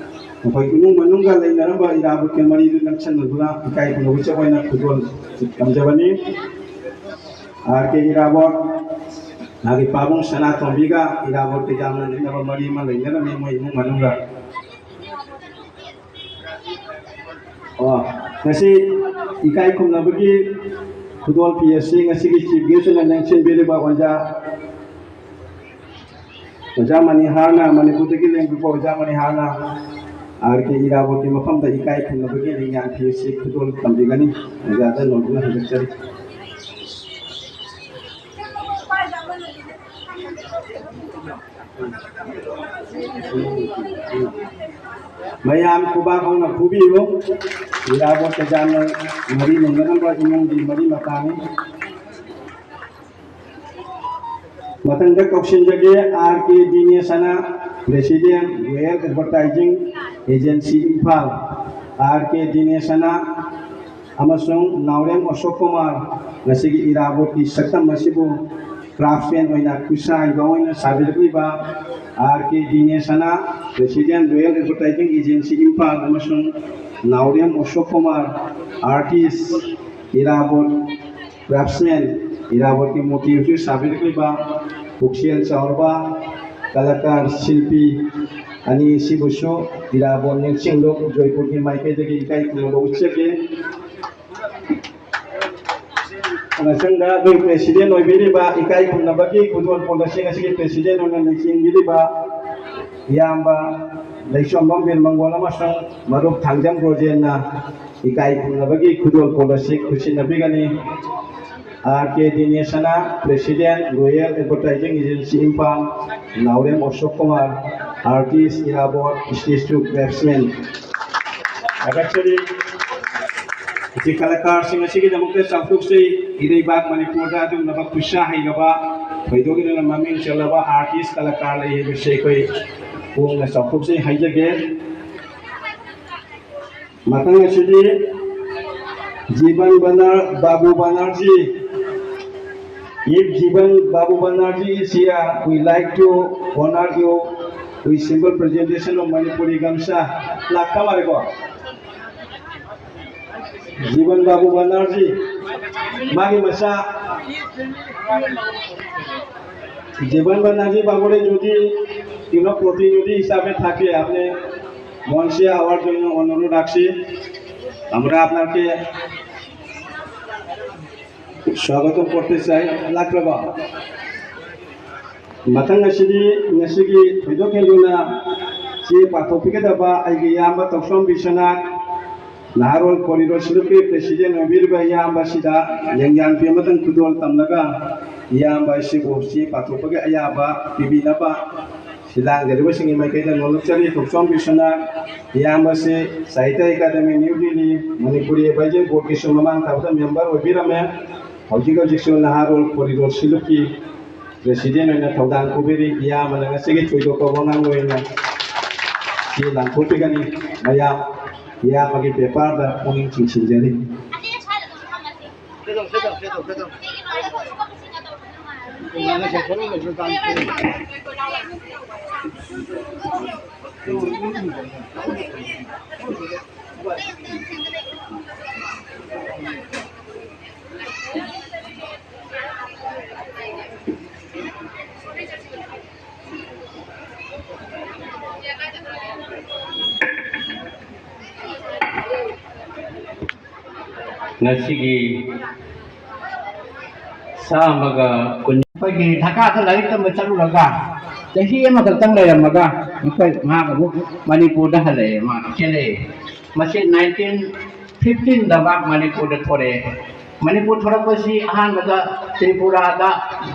ꯃꯈꯣꯏ ꯏꯃꯨꯡ ꯃꯅꯨꯡꯒ ꯂꯩꯅꯔꯝꯕ ꯏꯔꯥꯕꯣꯠꯀꯤ ꯃꯔꯤꯗꯨ ꯅꯛꯁꯟꯅꯗꯨꯅ ꯏꯀꯥꯏ ꯈꯨꯝꯅꯕ ꯑꯣꯏꯅ ꯈꯨꯗꯣꯜ ꯇꯝꯖꯕꯅꯤ꯫ ꯑꯥꯔ ꯀꯦ ꯏꯔꯥꯕꯣꯠ, ꯃꯥꯒꯤ ꯄꯥꯕꯨꯡ ꯁꯅꯥꯇꯣꯝꯕꯤꯒ ꯏꯔꯥꯕꯣꯠꯀ ꯌꯥꯝꯅ ꯅꯛꯅꯕ ꯃꯔꯤ ꯑꯃ ꯂꯩꯅꯔꯝꯃꯤ ꯃꯣꯏ ꯏꯃꯨꯡ ꯃꯅꯨꯡꯒ꯫ ꯑꯣ, ꯉꯁꯤ ꯏꯀꯥꯏ ꯈꯨꯝꯅꯕꯒꯤ ꯈꯨꯗꯣꯜ ꯐꯤ ꯑꯁꯤ ꯉꯁꯤꯒꯤ ꯆꯤꯐ ꯒꯦꯁ ꯑꯣꯏꯅ ꯂꯦꯡꯁꯤꯟꯕꯤꯔꯤꯕ ꯑꯣꯖꯥ, ꯑꯣꯖꯥ ꯃꯅꯤꯍꯥꯔꯅ, ꯃꯅꯤꯄꯨꯔꯗꯒꯤ ꯂꯦꯡꯕꯤꯕ ꯑꯣꯖꯥ ꯃꯅꯤꯍꯥꯔꯅ ꯑꯥꯔ ꯀꯦ ꯏꯔꯥꯕꯣꯠꯀꯤ ꯃꯐꯝꯗ ꯏꯀꯥꯏ ꯈꯨꯝꯅꯕꯒꯤ ꯂꯦꯡꯌꯥꯟ ꯐꯤ ꯑꯁꯤ ꯈꯨꯗꯣꯜ ꯇꯝꯕꯤꯒꯅꯤ꯫ ꯑꯣꯖꯥꯗ ꯅꯧꯗꯨꯅ ꯍꯟꯗꯛꯆꯔꯤ꯫ ꯃꯌꯥꯝ ꯈꯨꯕꯥꯛ ꯍꯧꯅ ꯐꯨꯕꯤꯌꯨ꯫ ꯏꯔꯥꯕꯣꯠ ꯀꯖꯥꯅ ꯃꯔꯤ ꯂꯩꯅꯔꯝꯕ ꯏꯃꯨꯡꯒꯤ ꯃꯔꯤ ꯃꯇꯥꯅꯤ꯫ ꯃꯊꯪꯗ ꯀꯧꯁꯤꯟꯖꯒꯦ ꯑꯥꯔ ꯀꯦ ꯗꯤꯅꯦꯁ ꯑꯅ, president, royal advertising agency, Imphal. R K Dinesh ꯑꯅ ꯑꯃꯁꯨꯡ ꯅꯥꯎꯔꯦꯝ ꯑꯁꯣꯛ ꯀꯨꯃꯥꯔ, ꯉꯁꯤꯒꯤ ꯏꯔꯥꯕꯣꯠꯀꯤ ꯁꯛꯇꯝ ꯑꯁꯤꯕꯨ ꯀ꯭ꯔꯥꯐꯃꯦꯟ ꯑꯣꯏꯅ, ꯈꯨꯠꯁꯥ ꯍꯩꯕ ꯑꯣꯏꯅ ꯁꯥꯕꯤꯔꯛꯂꯤꯕ ꯑꯥꯔ ꯀꯦ ꯗꯤꯅꯦꯁ ꯑꯅ, president, royal advertising agency, Imphal, ꯑꯃꯁꯨꯡ ꯅꯥꯎꯔꯦꯝ ꯑꯁꯣꯛ ꯀꯨꯃꯥꯔ, ꯑꯥꯔꯇꯤꯁ, ꯏꯔꯥꯕꯣꯠ ꯀ꯭ꯔꯥꯐꯃꯦꯟ, ꯏꯔꯥꯕꯣꯠꯀꯤ ꯃꯨꯔꯇꯤ ꯍꯧꯖꯤꯛ ꯁꯥꯕꯤꯔꯛꯂꯤꯕ ꯄꯨꯛꯆꯦꯜ ꯆꯥꯎꯔꯕ ꯀꯂꯥꯀꯥꯔ ꯁꯤꯜꯄꯤ ꯑꯅꯤ ꯑꯁꯤꯕꯨꯁꯨ ꯏꯔꯥꯕꯣꯠ ꯅꯤꯡꯁꯤꯡꯂꯨꯞ ꯖꯣꯏꯄꯨꯔꯒꯤ ꯃꯥꯏꯀꯩꯗꯒꯤ ꯏꯀꯥꯏ ꯈꯨꯝꯅꯕ ꯎꯠꯆꯒꯦ꯫ ꯃꯊꯪꯗ ꯑꯩꯈꯣꯏ ꯄ꯭ꯔꯦꯁꯤꯗꯦꯟ ꯑꯣꯏꯕꯤꯔꯤꯕ, ꯏꯀꯥꯏ ꯈꯨꯝꯅꯕꯒꯤ ꯈꯨꯗꯣꯜ ꯄꯣꯠ ꯑꯁꯤ ꯉꯁꯤꯒꯤ ꯄ꯭ꯔꯦꯁꯤꯗꯦꯟ ꯑꯣꯏꯅ ꯂꯩꯇꯦꯡꯕꯤꯔꯤꯕ ꯏꯌꯥꯝꯕ ꯂꯩꯆꯣꯝꯕꯝ ꯕꯤꯔꯃꯪꯒꯣꯜ ꯑꯃꯁꯨꯡ ꯃꯔꯨꯞ ꯊꯥꯡꯖꯝ ꯔꯣꯖꯦꯟꯅ ꯏꯀꯥꯏ ꯈꯨꯝꯅꯕꯒꯤ ꯈꯨꯗꯣꯜꯄꯣꯠ ꯑꯁꯤ ꯈꯨꯠꯁꯤꯟꯅꯕꯤꯒꯅꯤ꯫ ꯑꯥꯔ ꯀꯦ ꯗꯤꯅꯦꯁꯅ, President, Royal Advertising Agency, Imphal, ꯅꯥꯎꯔꯦꯝ ꯑꯁꯣꯛ ꯀꯨꯃꯥꯔ, Artist, ꯏꯔꯥꯕꯣꯠ, Stage Two Craftsman꯫ ꯊꯥꯒꯠꯆꯔꯤ꯫ ꯍꯧꯖꯤꯛ ꯀꯂꯥꯀꯥꯔꯁꯤꯡ ꯑꯁꯤꯒꯤꯗꯃꯛꯇ ꯆꯥꯎꯊꯣꯛꯆꯩ꯫ ꯏꯔꯩꯕꯥꯛ ꯃꯅꯤꯄꯨꯔꯗ ꯑꯗꯨꯒꯨꯝꯂꯕ ꯈꯨꯠꯁꯥ ꯍꯩꯔꯕ, ꯊꯣꯏꯗꯣꯛ ꯍꯦꯟꯗꯣꯛꯅ ꯃꯃꯤꯡ ꯆꯠꯂꯕ artist ꯀꯂꯥꯀꯥꯔ ꯂꯩ ꯍꯥꯏꯕꯁꯤ ꯑꯩꯈꯣꯏ ꯄꯣꯡꯅ ꯆꯥꯎꯊꯣꯛꯆꯩ ꯍꯥꯏꯖꯒꯦ꯫ ꯃꯊꯪ ꯑꯁꯤꯗꯤ ꯖꯤꯕꯟ ꯕꯅꯔ-, ꯕꯥꯕꯨ ꯕꯅꯔꯖꯤ꯫ If Jiban Babu Banerjee is here, we like to honor you with simple presentation of Manipuri gamsa. ꯂꯥꯛꯇ ꯃꯥꯜꯂꯦꯀꯣ? जीवन बाबू बनर्जी, मागे मसा। जीवन बनर्जी बाबू रे, যদি কোনো প্রতিনিধি হিসাবে থাকে, আপনি মঞ্চে আওয়ার জন্য অনুরোধ রাখছি। আমরা আপনাকে স্বাগত করতে চাই। ꯂꯥꯛꯂꯕ? ꯃꯊꯪ ꯑꯁꯤꯗꯤ ꯉꯁꯤꯒꯤ ꯊꯣꯏꯗꯣꯛ ꯍꯦꯟꯗꯣꯛꯅ ꯆꯦ ꯄꯥꯊꯣꯛꯄꯤꯒꯗꯕ ꯑꯩꯒꯤ ꯏꯌꯥꯝꯕ ꯇꯧꯁꯣꯝ ꯕꯤꯁ꯭ꯋꯅꯥꯊ, ꯅꯍꯥꯔꯣꯜ ꯀꯣꯔꯤꯗꯣꯔ ꯁꯤꯂꯨꯞꯀꯤ president ꯑꯣꯏꯕꯤꯔꯤꯕ ꯏꯌꯥꯝꯕ ꯑꯁꯤꯗ ꯂꯦꯡꯌꯥꯟ ꯄꯤ ꯑꯃꯇꯪ ꯈꯨꯗꯣꯜ ꯇꯝꯂꯒ ꯏꯌꯥꯝꯕ ꯑꯁꯤꯕꯨ ꯆꯦ ꯄꯥꯊꯣꯛꯄꯒꯤ ꯑꯌꯥꯕ ꯄꯤꯕꯤꯅꯕ ꯁꯤ ꯂꯥꯡꯖꯔꯤꯕꯁꯤꯡꯒꯤ ꯃꯥꯏꯀꯩꯗ ꯅꯣꯂꯨꯛꯆꯔꯤ꯫ ꯇꯧꯁꯣꯝ ꯕꯤꯁ꯭ꯋꯅꯥꯊ ꯏꯌꯥꯝꯕꯁꯤ ꯁꯥꯍꯤꯇ꯭ꯌ ꯑꯦꯀꯥꯗꯦꯃꯤ ꯅ꯭ꯌꯨ ꯗꯤꯜꯂꯤ, ꯃꯅꯤꯄꯨꯔꯤ ꯑꯦꯗꯚꯥꯏꯖꯔꯤ ꯕꯣꯔꯗꯀꯤꯁꯨ ꯃꯃꯥꯡ ꯊꯥꯕꯗ member ꯑꯣꯏꯕꯤꯔꯝꯃꯦ꯫ ꯍꯧꯖꯤꯛ ꯍꯧꯖꯤꯛꯁꯨ ꯅꯍꯥꯔꯣꯜ ꯀꯣꯔꯤꯗꯣꯔ ꯁꯤꯂꯨꯞꯀꯤ president ꯑꯣꯏꯅ ꯊꯧꯗꯥꯡ ꯄꯨꯕꯤꯔꯤ꯫ ꯏꯌꯥꯝꯕꯅ ꯉꯁꯤꯒꯤ ꯊꯣꯏꯗꯣꯛꯄ ꯋꯥꯉꯥꯡ ꯑꯣꯏꯅ ꯆꯦ ꯂꯥꯡꯊꯣꯛꯄꯤꯒꯅꯤ꯫ ꯃꯌꯥꯝ ꯏꯌꯥꯝꯕꯒꯤ ꯄꯦꯄꯔꯗ ꯄꯨꯛꯅꯤꯡ ꯆꯤꯡꯁꯤꯟꯖꯔꯤ꯫ ꯉꯁꯤꯒꯤ ꯆꯥꯝꯃꯒ ꯀꯨꯟ ꯑꯩꯈꯣꯏꯒꯤ ꯙꯥꯀꯥꯗ ꯂꯥꯏꯔꯤꯛ ꯇꯝꯕ ꯆꯠꯂꯨꯔꯒ ꯆꯍꯤ ꯑꯃꯈꯛꯇꯪ ꯂꯩꯔꯝꯃꯒ ꯑꯩꯈꯣꯏ ꯃꯍꯥꯛ ꯑꯃꯨꯛ ꯃꯅꯤꯄꯨꯔꯗ ꯍꯜꯂꯛꯑꯦ꯫ ꯃꯥ ꯆꯦꯜꯂꯛꯑꯦ꯫ ꯃꯁꯤ ꯅꯥꯏꯟꯇꯤꯟ ꯐꯤꯐꯇꯤꯟꯗ ꯃꯍꯥꯛ ꯃꯅꯤꯄꯨꯔꯗ ꯊꯣꯔꯛꯑꯦ꯫ ꯃꯅꯤꯄꯨꯔ ꯊꯣꯔꯛꯄꯁꯤ ꯑꯍꯥꯟꯕꯗ ꯇ꯭ꯔꯤꯄꯨꯔꯥꯗ,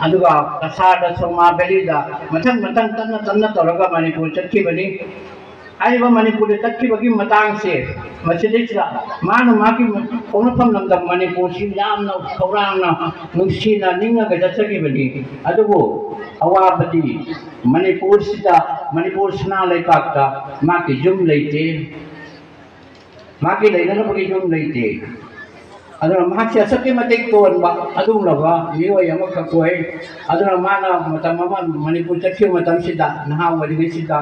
ꯑꯗꯨꯒ ꯀꯁꯥꯔꯗ, ꯁꯣꯃꯥ ꯚꯦꯂꯤꯗ, ꯃꯊꯪ ꯃꯊꯪ ꯇꯞꯅ ꯇꯞꯅ ꯇꯧꯔꯒ ꯃꯅꯤꯄꯨꯔ ꯆꯠꯈꯤꯕꯅꯤ꯫ ꯍꯥꯏꯔꯤꯕ ꯃꯅꯤꯄꯨꯔꯗ ꯆꯠꯈꯤꯕꯒꯤ ꯃꯇꯥꯡꯁꯦ, ꯃꯁꯤꯗꯩꯁꯤꯗ ꯃꯥꯅ ꯃꯥꯒꯤ ꯄꯣꯛꯅꯐꯝ ꯂꯝꯗꯝ ꯃꯅꯤꯄꯨꯔꯁꯤ ꯌꯥꯝꯅ ꯈꯧꯔꯥꯡꯅ, ꯅꯨꯡꯁꯤꯅ ꯅꯤꯡꯉꯒ ꯆꯠꯆꯈꯤꯕꯅꯤ꯫ ꯑꯗꯨꯕꯨ ꯑꯋꯥꯕꯗꯤ ꯃꯅꯤꯄꯨꯔꯁꯤꯗ, ꯃꯅꯤꯄꯨꯔ ꯁꯅꯥ ꯂꯩꯕꯥꯛꯇ ꯃꯥꯒꯤ ꯌꯨꯝ ꯂꯩꯇꯦ, ꯃꯥꯒꯤ ꯂꯩꯅꯅꯕꯒꯤ ꯌꯨꯝ ꯂꯩꯇꯦ꯫ ꯑꯗꯨꯅ ꯃꯍꯥꯛꯁꯦ ꯑꯁꯨꯛꯀꯤ ꯃꯇꯤꯛ ꯇꯣꯟꯕ ꯑꯗꯨꯒꯨꯝꯂꯕ ꯃꯤꯑꯣꯏ ꯑꯃꯈꯛ ꯑꯣꯏ꯫ ꯑꯗꯨꯅ ꯃꯥꯅ ꯃꯇꯝ ꯑꯃ ꯃꯅꯤꯄꯨꯔ ꯆꯠꯈꯤꯕ ꯃꯇꯝꯁꯤꯗ, ꯅꯍꯥ ꯑꯣꯏꯔꯤꯉꯩꯁꯤꯗ,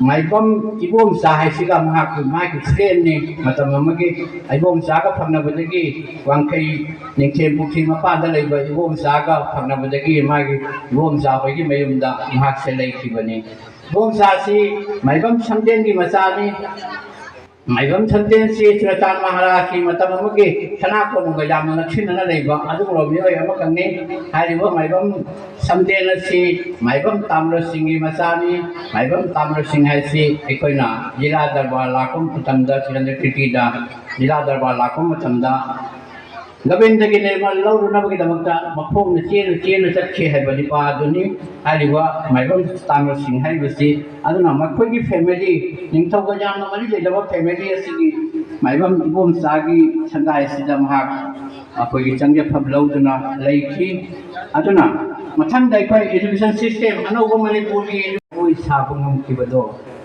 ꯃꯥꯏꯕꯝ ꯏꯕꯣꯝꯆꯥ ꯍꯥꯏꯁꯤꯒ ꯃꯍꯥꯛꯀꯤ, ꯃꯥꯒꯤ ꯐ꯭ꯔꯦꯟꯅꯤ꯫ ꯃꯇꯝ ꯑꯃꯒꯤ ꯏꯕꯣꯝꯆꯥꯒ ꯐꯪꯅꯕꯗꯒꯤ, ꯋꯥꯡꯈꯩ ꯅꯤꯡꯊꯦꯝ ꯄꯨꯈ꯭ꯔꯤ ꯃꯄꯥꯟꯗ ꯂꯩꯕ ꯏꯕꯣꯝꯆꯥꯒ ꯐꯪꯅꯕꯗꯒꯤ ꯃꯥꯒꯤ ꯏꯕꯣꯝꯆꯥ ꯍꯣꯏꯒꯤ ꯃꯌꯨꯝꯗ ꯃꯍꯥꯛꯁꯦ ꯂꯩꯈꯤꯕꯅꯤ꯫ ꯏꯕꯣꯝꯆꯥꯁꯤ ꯃꯥꯏꯕꯝ ꯁꯝꯗꯦꯟꯒꯤ ꯃꯆꯥꯅꯤ꯫ ꯃꯥꯏꯕꯝ ꯁꯝꯗꯦꯟꯁꯤ ꯆꯨꯔꯆꯥꯟ ꯃꯍꯥꯔꯥꯖꯀꯤ ꯃꯇꯝ ꯑꯃꯒꯤ ꯁꯅꯥ ꯀꯣꯅꯨꯡꯒ ꯌꯥꯝꯅ ꯅꯛꯁꯤꯟꯅꯅ ꯂꯩꯕ ꯑꯗꯨꯒꯨꯝꯂꯕ ꯃꯤꯑꯣꯏ ꯑꯃꯈꯛꯅꯤ꯫ ꯍꯥꯏꯔꯤꯕ ꯃꯥꯏꯕꯝ ꯁꯝꯗꯦꯟ ꯑꯁꯤ ꯃꯥꯏꯕꯝ ꯇꯥꯝꯔ ꯁꯤꯡꯒꯤ ꯃꯆꯥꯅꯤ꯫ ꯃꯥꯏꯕꯝ ꯇꯥꯝꯔ ꯁꯤꯡ ꯍꯥꯏꯁꯤ ꯑꯩꯈꯣꯏꯅ ꯂꯤꯂꯥ ꯗꯔꯕꯥꯔ ꯂꯥꯛꯄ ꯃꯇꯝꯗ, ꯆꯤꯔꯟꯗ ꯀꯤꯔꯇꯤꯗ ꯂꯤꯂꯥ ꯗꯔꯕꯥꯔ ꯂꯥꯛꯄ ꯃꯇꯝꯗ, ꯒꯣꯕꯤꯟꯗꯒꯤ ꯅꯤꯔꯃꯜ ꯂꯧꯔꯨꯅꯕꯒꯤꯗꯃꯛꯇ ꯃꯈꯣꯡꯅ ꯆꯦꯟꯅ ꯆꯦꯟꯅ ꯆꯠꯈꯤ ꯍꯥꯏꯕ ꯅꯤꯄꯥ ꯑꯗꯨꯅꯤ꯫ ꯍꯥꯏꯔꯤꯕ ꯃꯥꯏꯕꯝ ꯇꯥꯝꯔ ꯁꯤꯡ ꯍꯥꯏꯔꯤꯕꯁꯤ꯫ ꯑꯗꯨꯅ ꯃꯈꯣꯏꯒꯤ ꯐꯦꯃꯤꯂꯤ, ꯅꯤꯡꯊꯧꯒ ꯌꯥꯝꯅ ꯃꯔꯤ ꯂꯩꯅꯕ ꯐꯦꯃꯤꯂꯤ ꯑꯁꯤꯒꯤ ꯃꯥꯏꯕꯝ ꯏꯕꯣꯝꯆꯥꯒꯤ ꯁꯪꯒꯥꯏꯁꯤꯗ ꯃꯍꯥꯛ ꯑꯩꯈꯣꯏꯒꯤ ꯆꯪꯖꯐꯝ ꯂꯧꯗꯨꯅ ꯂꯩꯈꯤ꯫ ꯑꯗꯨꯅ ꯃꯊꯪꯗ ꯑꯩꯈꯣꯏ education system ꯑꯅꯧꯕ ꯃꯅꯤꯄꯨꯔꯒꯤ ꯑꯩꯈꯣꯏ ꯁꯥꯕ ꯉꯝꯈꯤꯕꯗꯣ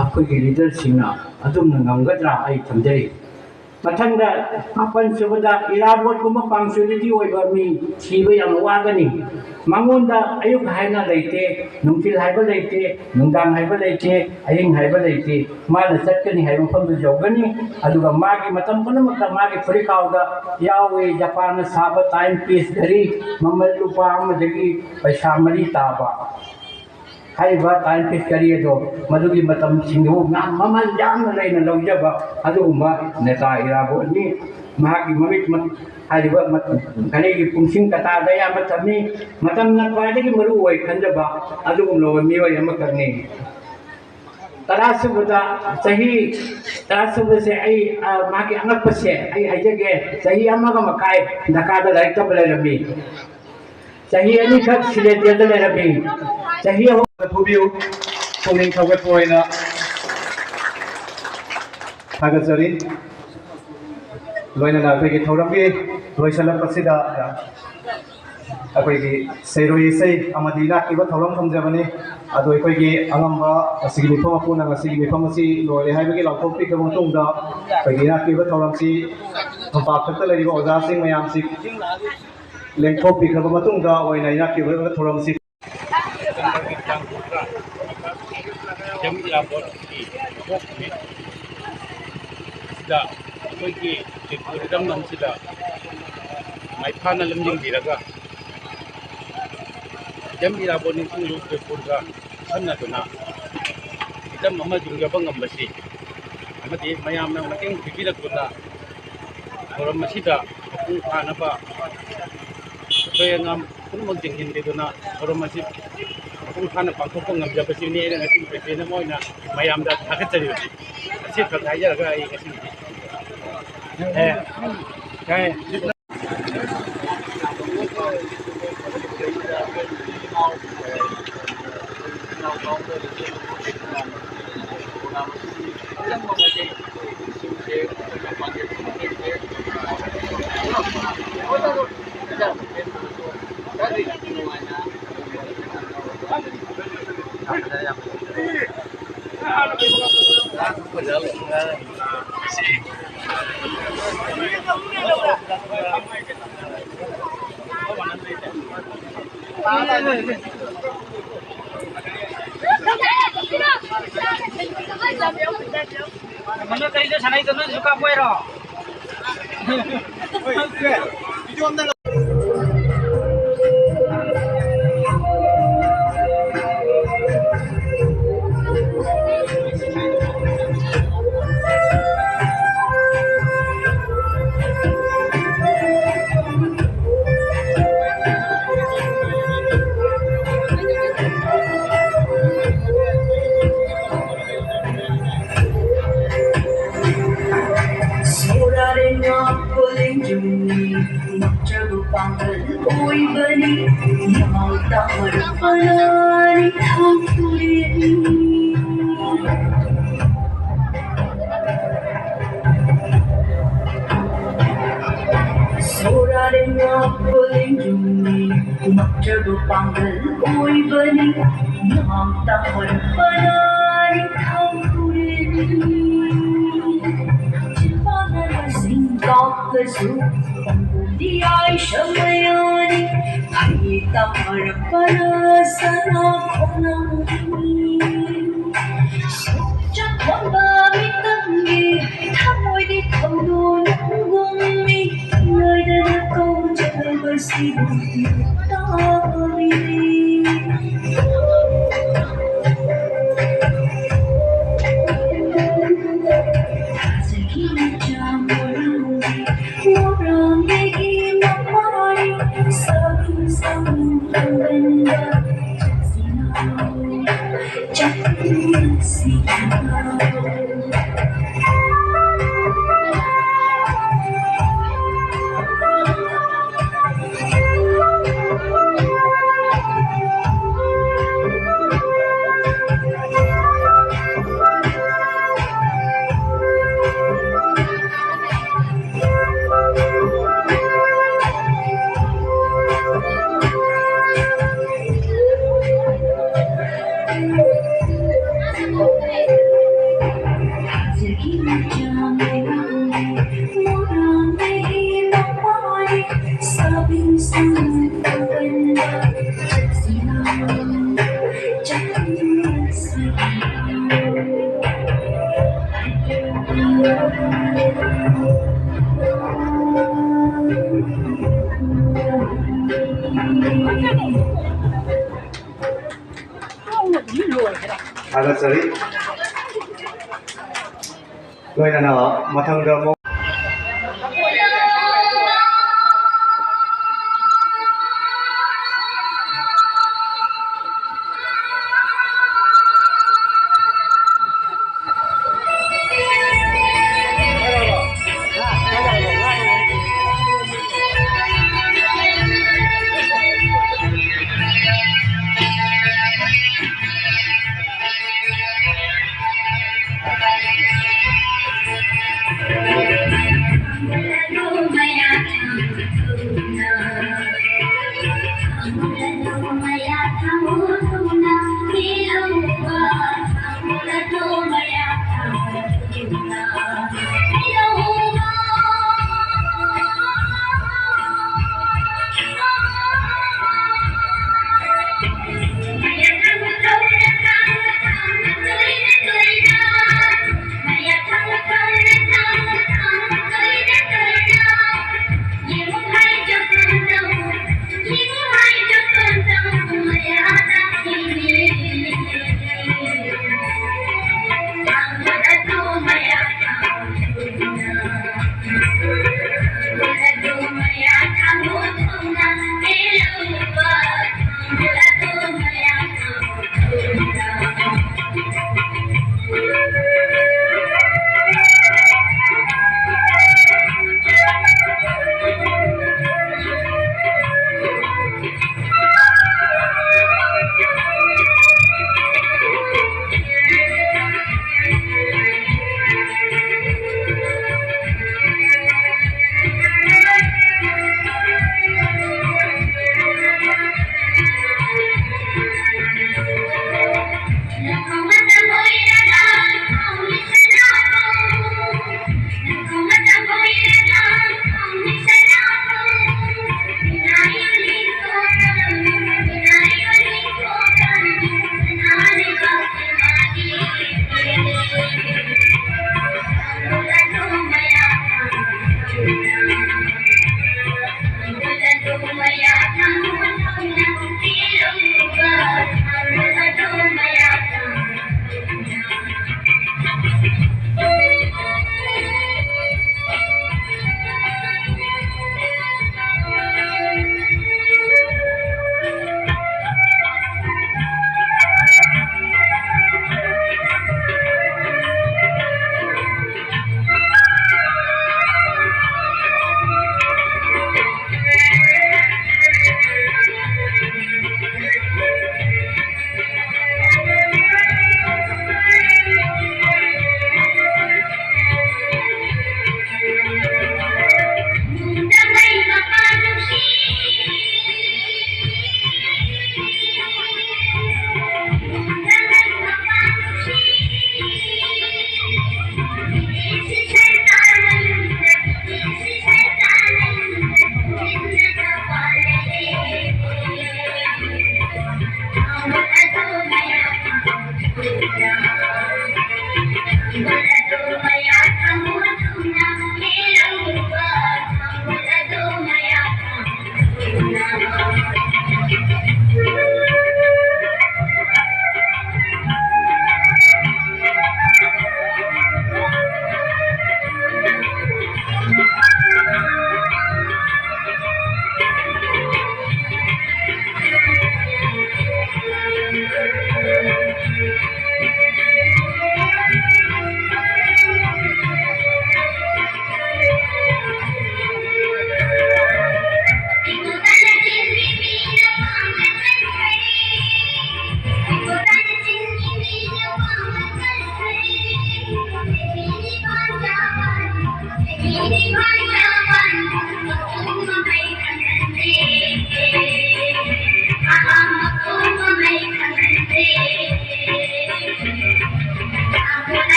ꯑꯩꯈꯣꯏꯒꯤ ꯂꯤꯗꯔꯁꯤꯡꯅ ꯑꯗꯨꯝꯅ ꯉꯝꯒꯗ꯭ꯔꯥ ꯑꯩ ꯊꯝꯖꯔꯤ꯫ ꯃꯊꯪꯗ ꯃꯥꯄꯟ ꯁꯨꯕꯗ ꯏꯔꯥꯕꯣꯠꯀꯨꯝꯕ punctuality ꯑꯣꯏꯕ ꯃꯤ ꯊꯤꯕ ꯌꯥꯝꯅ ꯋꯥꯒꯅꯤ꯫ ꯃꯉꯣꯟꯗ ꯑꯌꯨꯛ ꯍꯥꯏꯅ ꯂꯩꯇꯦ, ꯅꯨꯡꯊꯤꯜ ꯍꯥꯏꯕ ꯂꯩꯇꯦ, ꯅꯨꯡꯗꯥꯡ ꯍꯥꯏꯕ ꯂꯩꯇꯦ, ꯑꯍꯤꯡ ꯍꯥꯏꯕ ꯂꯩꯇꯦ꯫ ꯃꯥꯅ ꯆꯠꯀꯅꯤ ꯍꯥꯏꯕ ꯃꯐꯝꯗꯨ ꯌꯧꯒꯅꯤ꯫ ꯑꯗꯨꯒ ꯃꯥꯒꯤ ꯃꯇꯝ ꯄꯨꯝꯅꯃꯛꯇ ꯃꯥꯒꯤ ꯐꯨꯔꯤꯠꯈꯥꯎꯗ ꯌꯥꯎꯏ ꯖꯄꯥꯟꯅ ꯁꯥꯕ time piece ꯘꯔꯤ, ꯃꯃꯜ ꯂꯨꯄꯥ ꯑꯃꯗꯒꯤ ꯄꯩꯁꯥ ꯃꯔꯤ ꯇꯥꯕ꯫ ꯍꯥꯏꯔꯤꯕ time piece ꯘꯔꯤ ꯑꯗꯣ ꯃꯗꯨꯒꯤ ꯃꯇꯝꯁꯤꯡꯗꯨ ꯌꯥꯝ ꯃꯃꯜ ꯌꯥꯝꯅ ꯂꯩꯅ ꯂꯧꯖꯕ ꯑꯗꯨꯒꯨꯝꯕ ꯅꯦꯇꯥ ꯏꯔꯥꯕꯣꯠꯅꯤ꯫ ꯃꯍꯥꯛꯀꯤ ꯃꯃꯤꯠ ꯃ-, ꯍꯥꯏꯔꯤꯕ ꯃ-, ꯘꯔꯤꯒꯤ ꯄꯨꯡꯁꯤꯡ ꯀꯇꯥꯗ ꯑꯌꯥꯝꯕ ꯊꯝꯃꯤ꯫ ꯃꯇꯝꯅ ꯈ꯭ꯋꯥꯏꯗꯒꯤ ꯃꯔꯨ ꯑꯣꯏ ꯈꯟꯖꯕ ꯑꯗꯨꯒꯨꯝꯂꯕ ꯃꯤꯑꯣꯏ ꯑꯃꯈꯛꯅꯤ꯫ ꯇꯔꯥꯁꯨꯕꯗ ꯆꯍꯤ, ꯇꯔꯥꯁꯨꯕꯁꯦ ꯑꯩ, ꯑ, ꯃꯥꯒꯤ ꯑꯉꯛꯄꯁꯦ ꯑꯩ ꯍꯥꯏꯖꯒꯦ, ꯆꯍꯤ ꯑꯃꯒ ꯃꯈꯥꯏ ꯗꯀꯥꯗ ꯂꯥꯏꯔꯤꯛ ꯇꯝꯕ ꯂꯩꯔꯝꯃꯤ꯫ ꯆꯍꯤ ꯑꯅꯤꯈꯛ ꯁꯤꯂꯦꯇꯦꯗ ꯂꯩꯔꯝꯃꯤ꯫ ꯆꯍꯤ ꯑꯍꯨꯝ ꯐꯨꯕꯤꯌꯨ꯫ ꯄꯨꯛꯅꯤꯡ ꯊꯧꯒꯠꯄ ꯑꯣꯏꯅ ꯊꯥꯒꯠꯆꯔꯤ꯫ ꯂꯣꯏꯅꯅ ꯑꯩꯈꯣꯏꯒꯤ ꯊꯧꯔꯝꯒꯤ ꯂꯣꯏꯁꯤꯜꯂꯛꯄꯁꯤꯗ ꯑꯩꯈꯣꯏꯒꯤ ꯁꯩꯔꯣꯏ ꯏꯁꯩ ꯑꯃꯗꯤ ꯏꯅꯥꯛꯀꯤꯕ ꯊꯧꯔꯝ ꯊꯝꯖꯕꯅꯤ꯫ ꯑꯗꯣ ꯑꯩꯈꯣꯏꯒꯤ ꯑꯉꯝꯕ ꯉꯁꯤꯒꯤ ꯃꯤꯐꯝ ꯃꯄꯨꯅ ꯉꯁꯤꯒꯤ ꯃꯤꯐꯝ ꯑꯁꯤ ꯂꯣꯏꯔꯦ ꯍꯥꯏꯕꯒꯤ ꯂꯥꯎꯊꯣꯛꯄꯤꯈ꯭ꯔꯕ ꯃꯇꯨꯡꯗ ꯑꯩꯈꯣꯏꯒꯤ ꯏꯅꯥꯛꯀꯤꯕ ꯊꯧꯔꯝꯁꯤ ꯇꯝꯄꯥꯛ ꯊꯛꯇ ꯂꯩꯔꯤꯕ ꯑꯣꯖꯥꯁꯤꯡ ꯃꯌꯥꯝꯁꯤ ꯂꯦꯡꯊꯣꯛꯄꯤꯈ꯭ꯔꯕ ꯃꯇꯨꯡꯗ ꯑꯣꯏꯅ ꯏꯅꯥꯛꯀꯤꯕ ꯊꯧꯔꯝꯁꯤ ꯁꯤꯗ ꯑꯩꯈꯣꯏꯒꯤ ꯃꯅꯤꯄꯨꯔ ꯏꯔꯝꯗꯝꯁꯤꯗ ꯃꯥꯏꯐꯥꯅ ꯂꯝꯖꯤꯡꯕꯤꯔꯒ ꯏꯆꯝ ꯏꯔꯥꯕꯣꯠ ꯅꯤꯡꯁꯤꯡꯂꯨ ꯖꯣꯏꯄꯨꯔꯒ ꯈꯟꯅꯗꯨꯅ ꯏꯆꯝ ꯑꯃ ꯌꯨꯝꯖꯕ ꯉꯝꯕꯁꯤ ꯑꯃꯗꯤ ꯃꯌꯥꯝꯅ ꯃꯇꯦꯡ ꯄꯤꯕꯤꯔꯛꯇꯨꯅ ꯊꯧꯔꯝ ꯑꯁꯤꯗ ꯃꯄꯨꯡ ꯐꯥꯅꯕ ꯑꯩꯈꯣꯏ ꯑꯉꯥꯡ ꯄꯨꯝꯅꯃꯛ ꯌꯦꯡꯁꯤꯟꯕꯤꯗꯨꯅ ꯊꯧꯔꯝ ꯑꯁꯤ ꯃꯄꯨꯡ ꯐꯥꯅ ꯄꯥꯡꯊꯣꯛꯄ ꯉꯝꯖꯕꯁꯤꯅꯤ ꯑꯩꯅ ꯉꯁꯤ ꯄ꯭ꯔꯦꯁꯤꯗꯦꯟ ꯑꯃ ꯑꯣꯏꯅ ꯃꯌꯥꯝꯗ ꯊꯥꯒꯠꯆꯔꯤꯕꯁꯤ꯫ ꯑꯁꯤ ꯈꯛ ꯍꯥꯏꯖꯔꯒ ꯑꯩ ꯉꯁꯤꯒꯤꯗꯤ ꯑꯦ, ꯌꯥꯏ꯫ ꯃꯅꯨꯡ ꯀꯔꯤꯗ ꯁꯥꯟꯅꯩꯗꯣ? ꯅꯣꯏꯁꯨ ꯀꯥꯞꯄꯣꯏꯔꯣ? ꯄꯥꯡꯒꯜ ꯑꯣꯏꯕꯅꯤ, ꯌꯥꯎ ꯇꯥꯍꯟꯕꯅꯤ ꯊꯧꯔꯤ꯫ ꯁꯣꯔꯥꯔꯦ ꯉꯥꯛꯄ ꯂꯦꯡꯖꯨꯝꯅꯤ, ꯀꯨꯝꯃꯛꯇ꯭ꯔꯕ ꯄꯥꯡꯒꯜ ꯑꯣꯏꯕꯅꯤ, ꯌꯥꯎ ꯇꯥꯍꯟꯕꯅꯤ ꯊꯧꯔꯤ꯫ ꯆꯤꯟꯕꯥꯟꯅ ꯂꯥꯁꯤꯡ ꯀꯥꯞꯂꯁꯨ, ꯄꯥꯡꯒꯜꯗꯤ ꯌꯥꯏꯁꯃꯌꯥꯅꯤ, ꯐꯩ ꯇꯝꯃꯔꯛꯄꯅ ꯁꯅꯥ ꯈꯣꯡꯅꯥꯡꯅꯤ꯫ ꯁꯨꯛ ꯆꯪꯂꯝꯕ ꯃꯤꯇꯝꯒꯤ ꯊꯃꯣꯏꯗꯤ ꯊꯧꯗꯣꯛ ꯅꯪꯒꯨꯝꯃꯤ, ꯂꯣꯏꯗꯅ ꯀꯧꯖꯕꯁꯤꯕꯨ ꯇꯥꯕꯤꯔꯤ꯫ ꯊꯥꯖꯒꯤ ꯃꯆꯥ ꯃꯣꯔꯥꯡꯒꯤ, ꯃꯣꯔꯥꯡꯗꯒꯤ ꯃꯄꯥꯔꯤ, ꯁꯥꯕꯤ ꯁꯥꯃꯨ ꯇꯣꯡꯒꯟꯗ ꯆꯠꯁꯤꯔꯣ, ꯆꯠꯃꯤꯟꯅꯁꯤꯔꯣ꯫ ꯊꯥꯒꯠꯆꯔꯤ꯫ ꯂꯣꯏꯅꯅ ꯃꯊꯪꯗ ꯑꯃꯨꯛ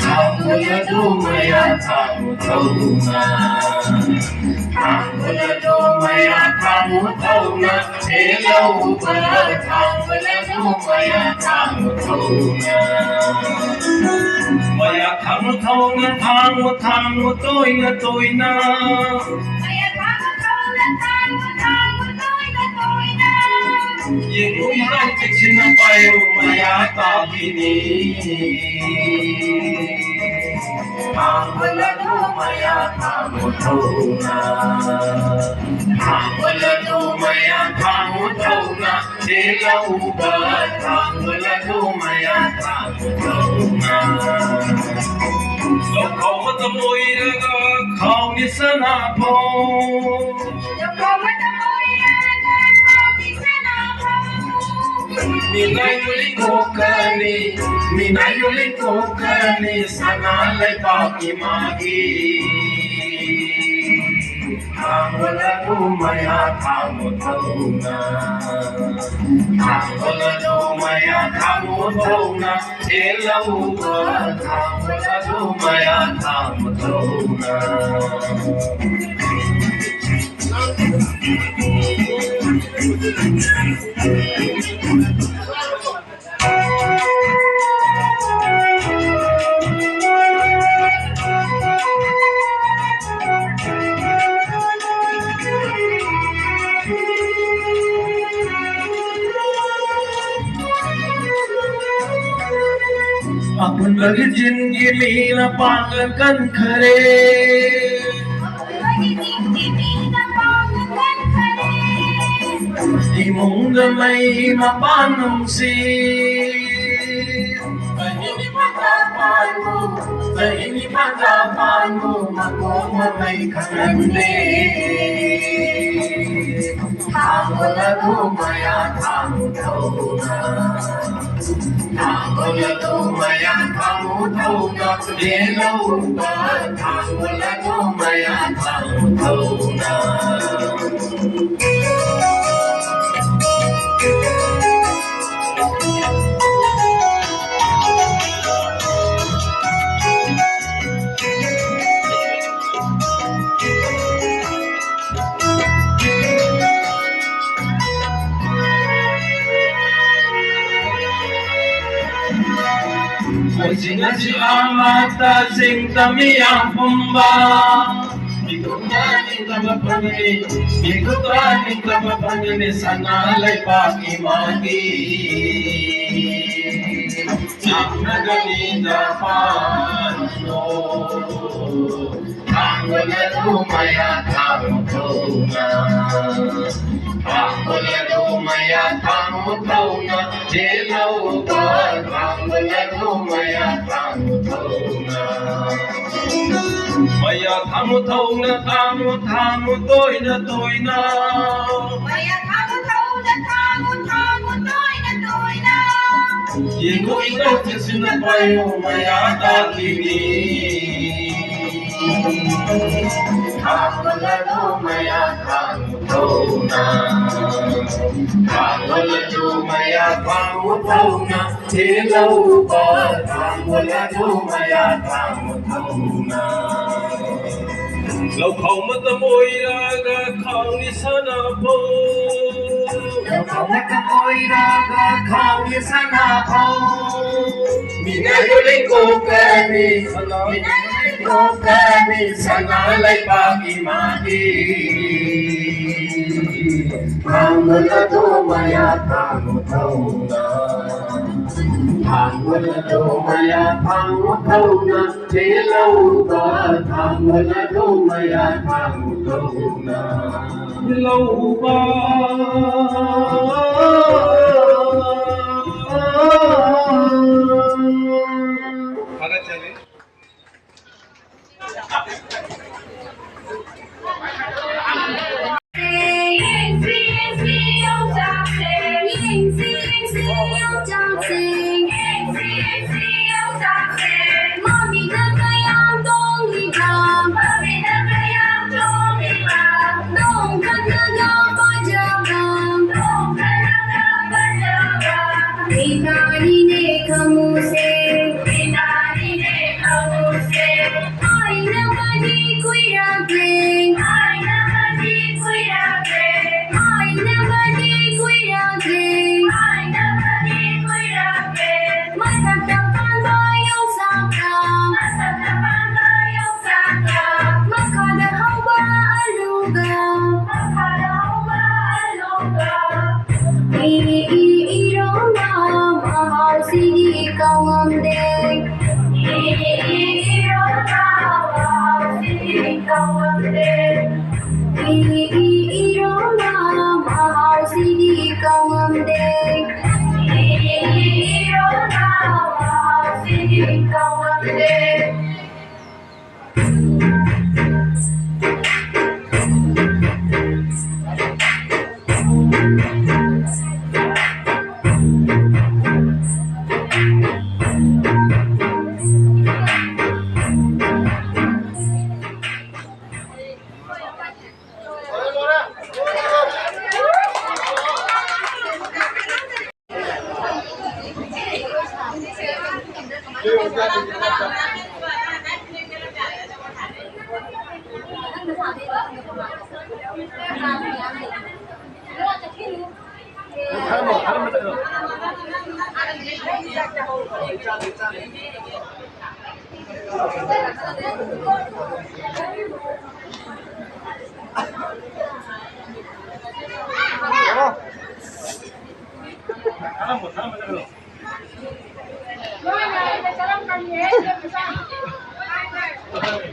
ꯊꯥꯡꯒꯣꯜ ꯑꯗꯨ ꯃꯌꯥ ꯊꯥꯡꯒꯣꯜ ꯊꯧꯅ, ꯊꯥꯡꯒꯣꯜ ꯑꯗꯨ ꯃꯌꯥ ꯊꯥꯡꯒꯣꯜ ꯊꯧꯅ, ꯍꯦ ꯂꯧꯕ ꯊꯥꯡꯒꯣꯜ ꯑꯗꯨ ꯃꯌꯥ ꯊꯥꯡꯒꯣꯜ ꯊꯧꯅ꯫ ꯃꯌꯥ ꯊꯥꯡꯒꯣꯜ ꯊꯧꯅ, ꯊꯥꯡꯒꯣꯜ ꯊꯥꯡꯒꯣꯜ ꯇꯣꯏꯅ ꯇꯣꯏꯅ꯫ ꯌꯦꯡꯉꯨ ꯏꯔꯥꯏ ꯆꯦꯛꯁꯤꯟꯅ ꯄꯥꯏꯌꯨ ꯃꯌꯥ ꯇꯥꯕꯤꯅꯤ꯫ ꯊꯥꯡꯒꯣꯜ ꯑꯗꯨ ꯃꯌꯥ ꯊꯥꯡꯒꯣꯜ ꯊꯧꯅ꯫ ꯊꯥꯡꯒꯣꯜ ꯑꯗꯨ ꯃꯌꯥ ꯊꯥꯡꯒꯣꯜ ꯊꯧꯅ꯫ ꯆꯦꯜꯂꯧꯕ ꯊꯥꯡꯒꯣꯜ ꯑꯗꯨ ꯃꯌꯥ ꯊꯥꯡꯒꯣꯜ ꯊꯧꯅ꯫ ꯂꯧꯈꯥꯎ ꯃꯇꯝ ꯑꯣꯏꯔꯒ ꯈꯥꯎꯅꯤ ꯁꯅꯥꯐꯧ꯫ ꯃꯤꯅꯥꯏ ꯌꯣꯜꯂꯤ ꯀꯣꯛꯀꯅꯤ, ꯃꯤꯅꯥꯏ ꯌꯣꯜꯂꯤ ꯀꯣꯛꯀꯅꯤ, ꯁꯅꯥ ꯂꯩꯕꯥꯛ ꯏꯃꯥꯒꯤ꯫ ꯊꯥꯡꯒꯣꯜ ꯑꯗꯨ ꯃꯌꯥ ꯊꯥꯡꯒꯣꯜ ꯊꯧꯅ꯫ ꯊꯥꯡꯒꯣꯜ ꯑꯗꯨ ꯃꯌꯥ ꯊꯥꯡꯒꯣꯜ ꯊꯧꯅ꯫ ꯆꯦꯜꯂꯧꯕ ꯊꯥꯡꯒꯣꯜ ꯑꯗꯨ ꯃꯌꯥ ꯊꯥꯡꯒꯣꯜ ꯊꯧꯅ꯫ ꯂꯒꯤꯆꯤꯟꯒꯤ ꯃꯤꯅ ꯄꯥꯡꯒꯜ ꯀꯟꯈꯔꯦ꯫ ꯏꯃꯨꯡꯗ ꯃꯩ ꯃꯄꯥꯟ ꯅꯨꯡꯁꯤ꯫ ꯆꯍꯤ ꯅꯤꯐꯨ ꯐꯥꯅꯨ, ꯆꯍꯤ ꯅꯤꯐꯨ ꯐꯥꯅꯨ, ꯃꯀꯣꯛ ꯃꯃꯩ ꯈꯪꯍꯟꯗꯦ꯫ ꯊꯥꯡꯒꯣꯜ ꯑꯗꯨ ꯃꯌꯥ ꯊꯥꯡꯊꯧꯅ, ꯊꯥꯡꯒꯣꯜ ꯑꯗꯨ ꯃꯌꯥ ꯊꯥꯡꯊꯧꯅ, ꯂꯦꯜꯍꯧꯕ ꯊꯥꯡꯒꯣꯜ ꯑꯗꯨ ꯃꯌꯥ ꯊꯥꯡꯊꯧꯅ꯫ ꯃꯣꯏꯁꯤꯡ ꯑꯁꯤ ꯑꯃꯠꯇ ꯆꯤꯡꯗ ꯃꯤꯌꯥꯝ ꯄꯨꯝꯕ ꯃꯤꯀꯨꯞꯇ ꯅꯤꯡꯇꯝꯕ ꯐꯪꯒꯅꯤ, ꯃꯤꯀꯨꯞꯇ ꯅꯤꯡꯇꯝꯕ ꯐꯪꯒꯅꯤ ꯁꯅꯥ ꯂꯩꯕꯥꯛ ꯏꯃꯥꯒꯤ꯫ ꯆꯤꯡꯅꯒꯅꯤꯗ ꯄꯥꯟꯗꯣ꯫ ꯊꯥꯡꯒꯣꯜ ꯑꯗꯨ ꯃꯌꯥ ꯊꯥꯡꯊꯧꯅ, ꯊꯥꯡꯒꯣꯜ ꯑꯗꯨ ꯃꯌꯥ ꯊꯥꯡꯊꯧꯅ, ꯆꯦꯜꯍꯧꯕ ꯊꯥꯡꯒꯣꯜ ꯑꯗꯨ ꯃꯌꯥ ꯊꯥꯡꯊꯧꯅ꯫ ꯃꯌꯥ ꯊꯥꯡꯊꯧꯅ, ꯊꯥꯡꯊꯧ ꯇꯣꯏꯅ ꯇꯣꯏꯅ꯫ ꯃꯌꯥ ꯊꯥꯡꯊꯧꯅ, ꯊꯥꯡꯊꯧ ꯇꯣꯏꯅ ꯇꯣꯏꯅ꯫ ꯌꯦꯡꯉꯨ ꯏꯀꯣꯛ ꯆꯦꯛꯁꯤꯟꯅ ꯄꯥꯏꯌꯨ ꯃꯌꯥ ꯇꯥꯈꯤꯅꯤ꯫ ꯊꯥꯡꯒꯣꯜ ꯑꯗꯨ ꯃꯌꯥ ꯊꯥꯡꯊꯧꯅ, ꯊꯥꯡꯒꯣꯜ ꯑꯗꯨ ꯃꯌꯥ ꯊꯥꯡꯊꯧꯅ, ꯆꯦꯜꯍꯧꯕ ꯊꯥꯡꯒꯣꯜ ꯑꯗꯨ ꯃꯌꯥ ꯊꯥꯡꯊꯧꯅ꯫ ꯂꯧꯈꯥꯎ ꯃꯇꯝ ꯑꯣꯏꯔꯒ ꯈꯥꯎꯅꯤ ꯁꯥꯟꯅꯐꯧ꯫ ꯂꯧꯈꯥꯎ ꯃꯇꯝ ꯑꯣꯏꯔꯒ ꯈꯥꯎꯅꯤ ꯁꯥꯟꯅꯐꯧ꯫ ꯃꯤꯅꯥꯏ ꯂꯩꯀꯣꯛꯀꯅꯤ, ꯃꯤꯅꯥꯏ ꯂꯩꯀꯣꯛꯀꯅꯤ ꯁꯅꯥ ꯂꯩꯕꯥꯛ ꯏꯃꯥꯒꯤ꯫ ꯊꯥꯡꯒꯣꯜ ꯑꯗꯨ ꯃꯌꯥ ꯊꯥꯡꯊꯧꯅ꯫ ꯊꯥꯡꯒꯣꯜ ꯑꯗꯣ ꯃꯌꯥ ꯊꯥꯡꯒꯣꯜ ꯊꯧꯅ, ꯆꯦꯜꯍꯧꯕ ꯊꯥꯡꯒꯣꯜ ꯑꯗꯣ ꯃꯌꯥ ꯊꯥꯡꯒꯣꯜ ꯊꯧꯅ꯫ ꯂꯧꯕ꯫ ꯊꯥꯒꯠꯆꯔꯤ꯫ ꯃꯊꯛꯇ ꯄꯥꯟꯕ ꯌꯣꯡꯆꯥꯛꯀ, ꯃꯊꯛꯇ ꯄꯥꯟꯕ ꯌꯣꯡꯆꯥꯛꯀ, ꯃꯈꯥꯗ ꯍꯧꯕ ꯑꯂꯨꯒ, ꯃꯈꯥꯗ ꯍꯧꯕ ꯑꯂꯨꯒ꯫ ꯏ, ꯏ, ꯏꯔꯣꯝꯕ ꯃꯍꯥꯎꯁꯤꯗꯤ ꯀꯧꯉꯝꯗꯦ꯫ ꯏ, ꯏ, ꯏꯔꯣꯝꯕ ꯃꯍꯥꯎꯁꯤꯗꯤ ꯀꯧꯉꯝꯗꯦ꯫ ꯏ, ꯏ, ꯏꯔꯣꯝꯕ ꯃꯍꯥꯎꯁꯤꯗꯤ ꯀꯧꯉꯝꯗꯦ꯫ ꯏ, ꯏ, ꯏꯔꯣꯝꯕ ꯃꯍꯥꯎꯁꯤꯗꯤ ꯀꯧꯉꯝꯗꯦ꯫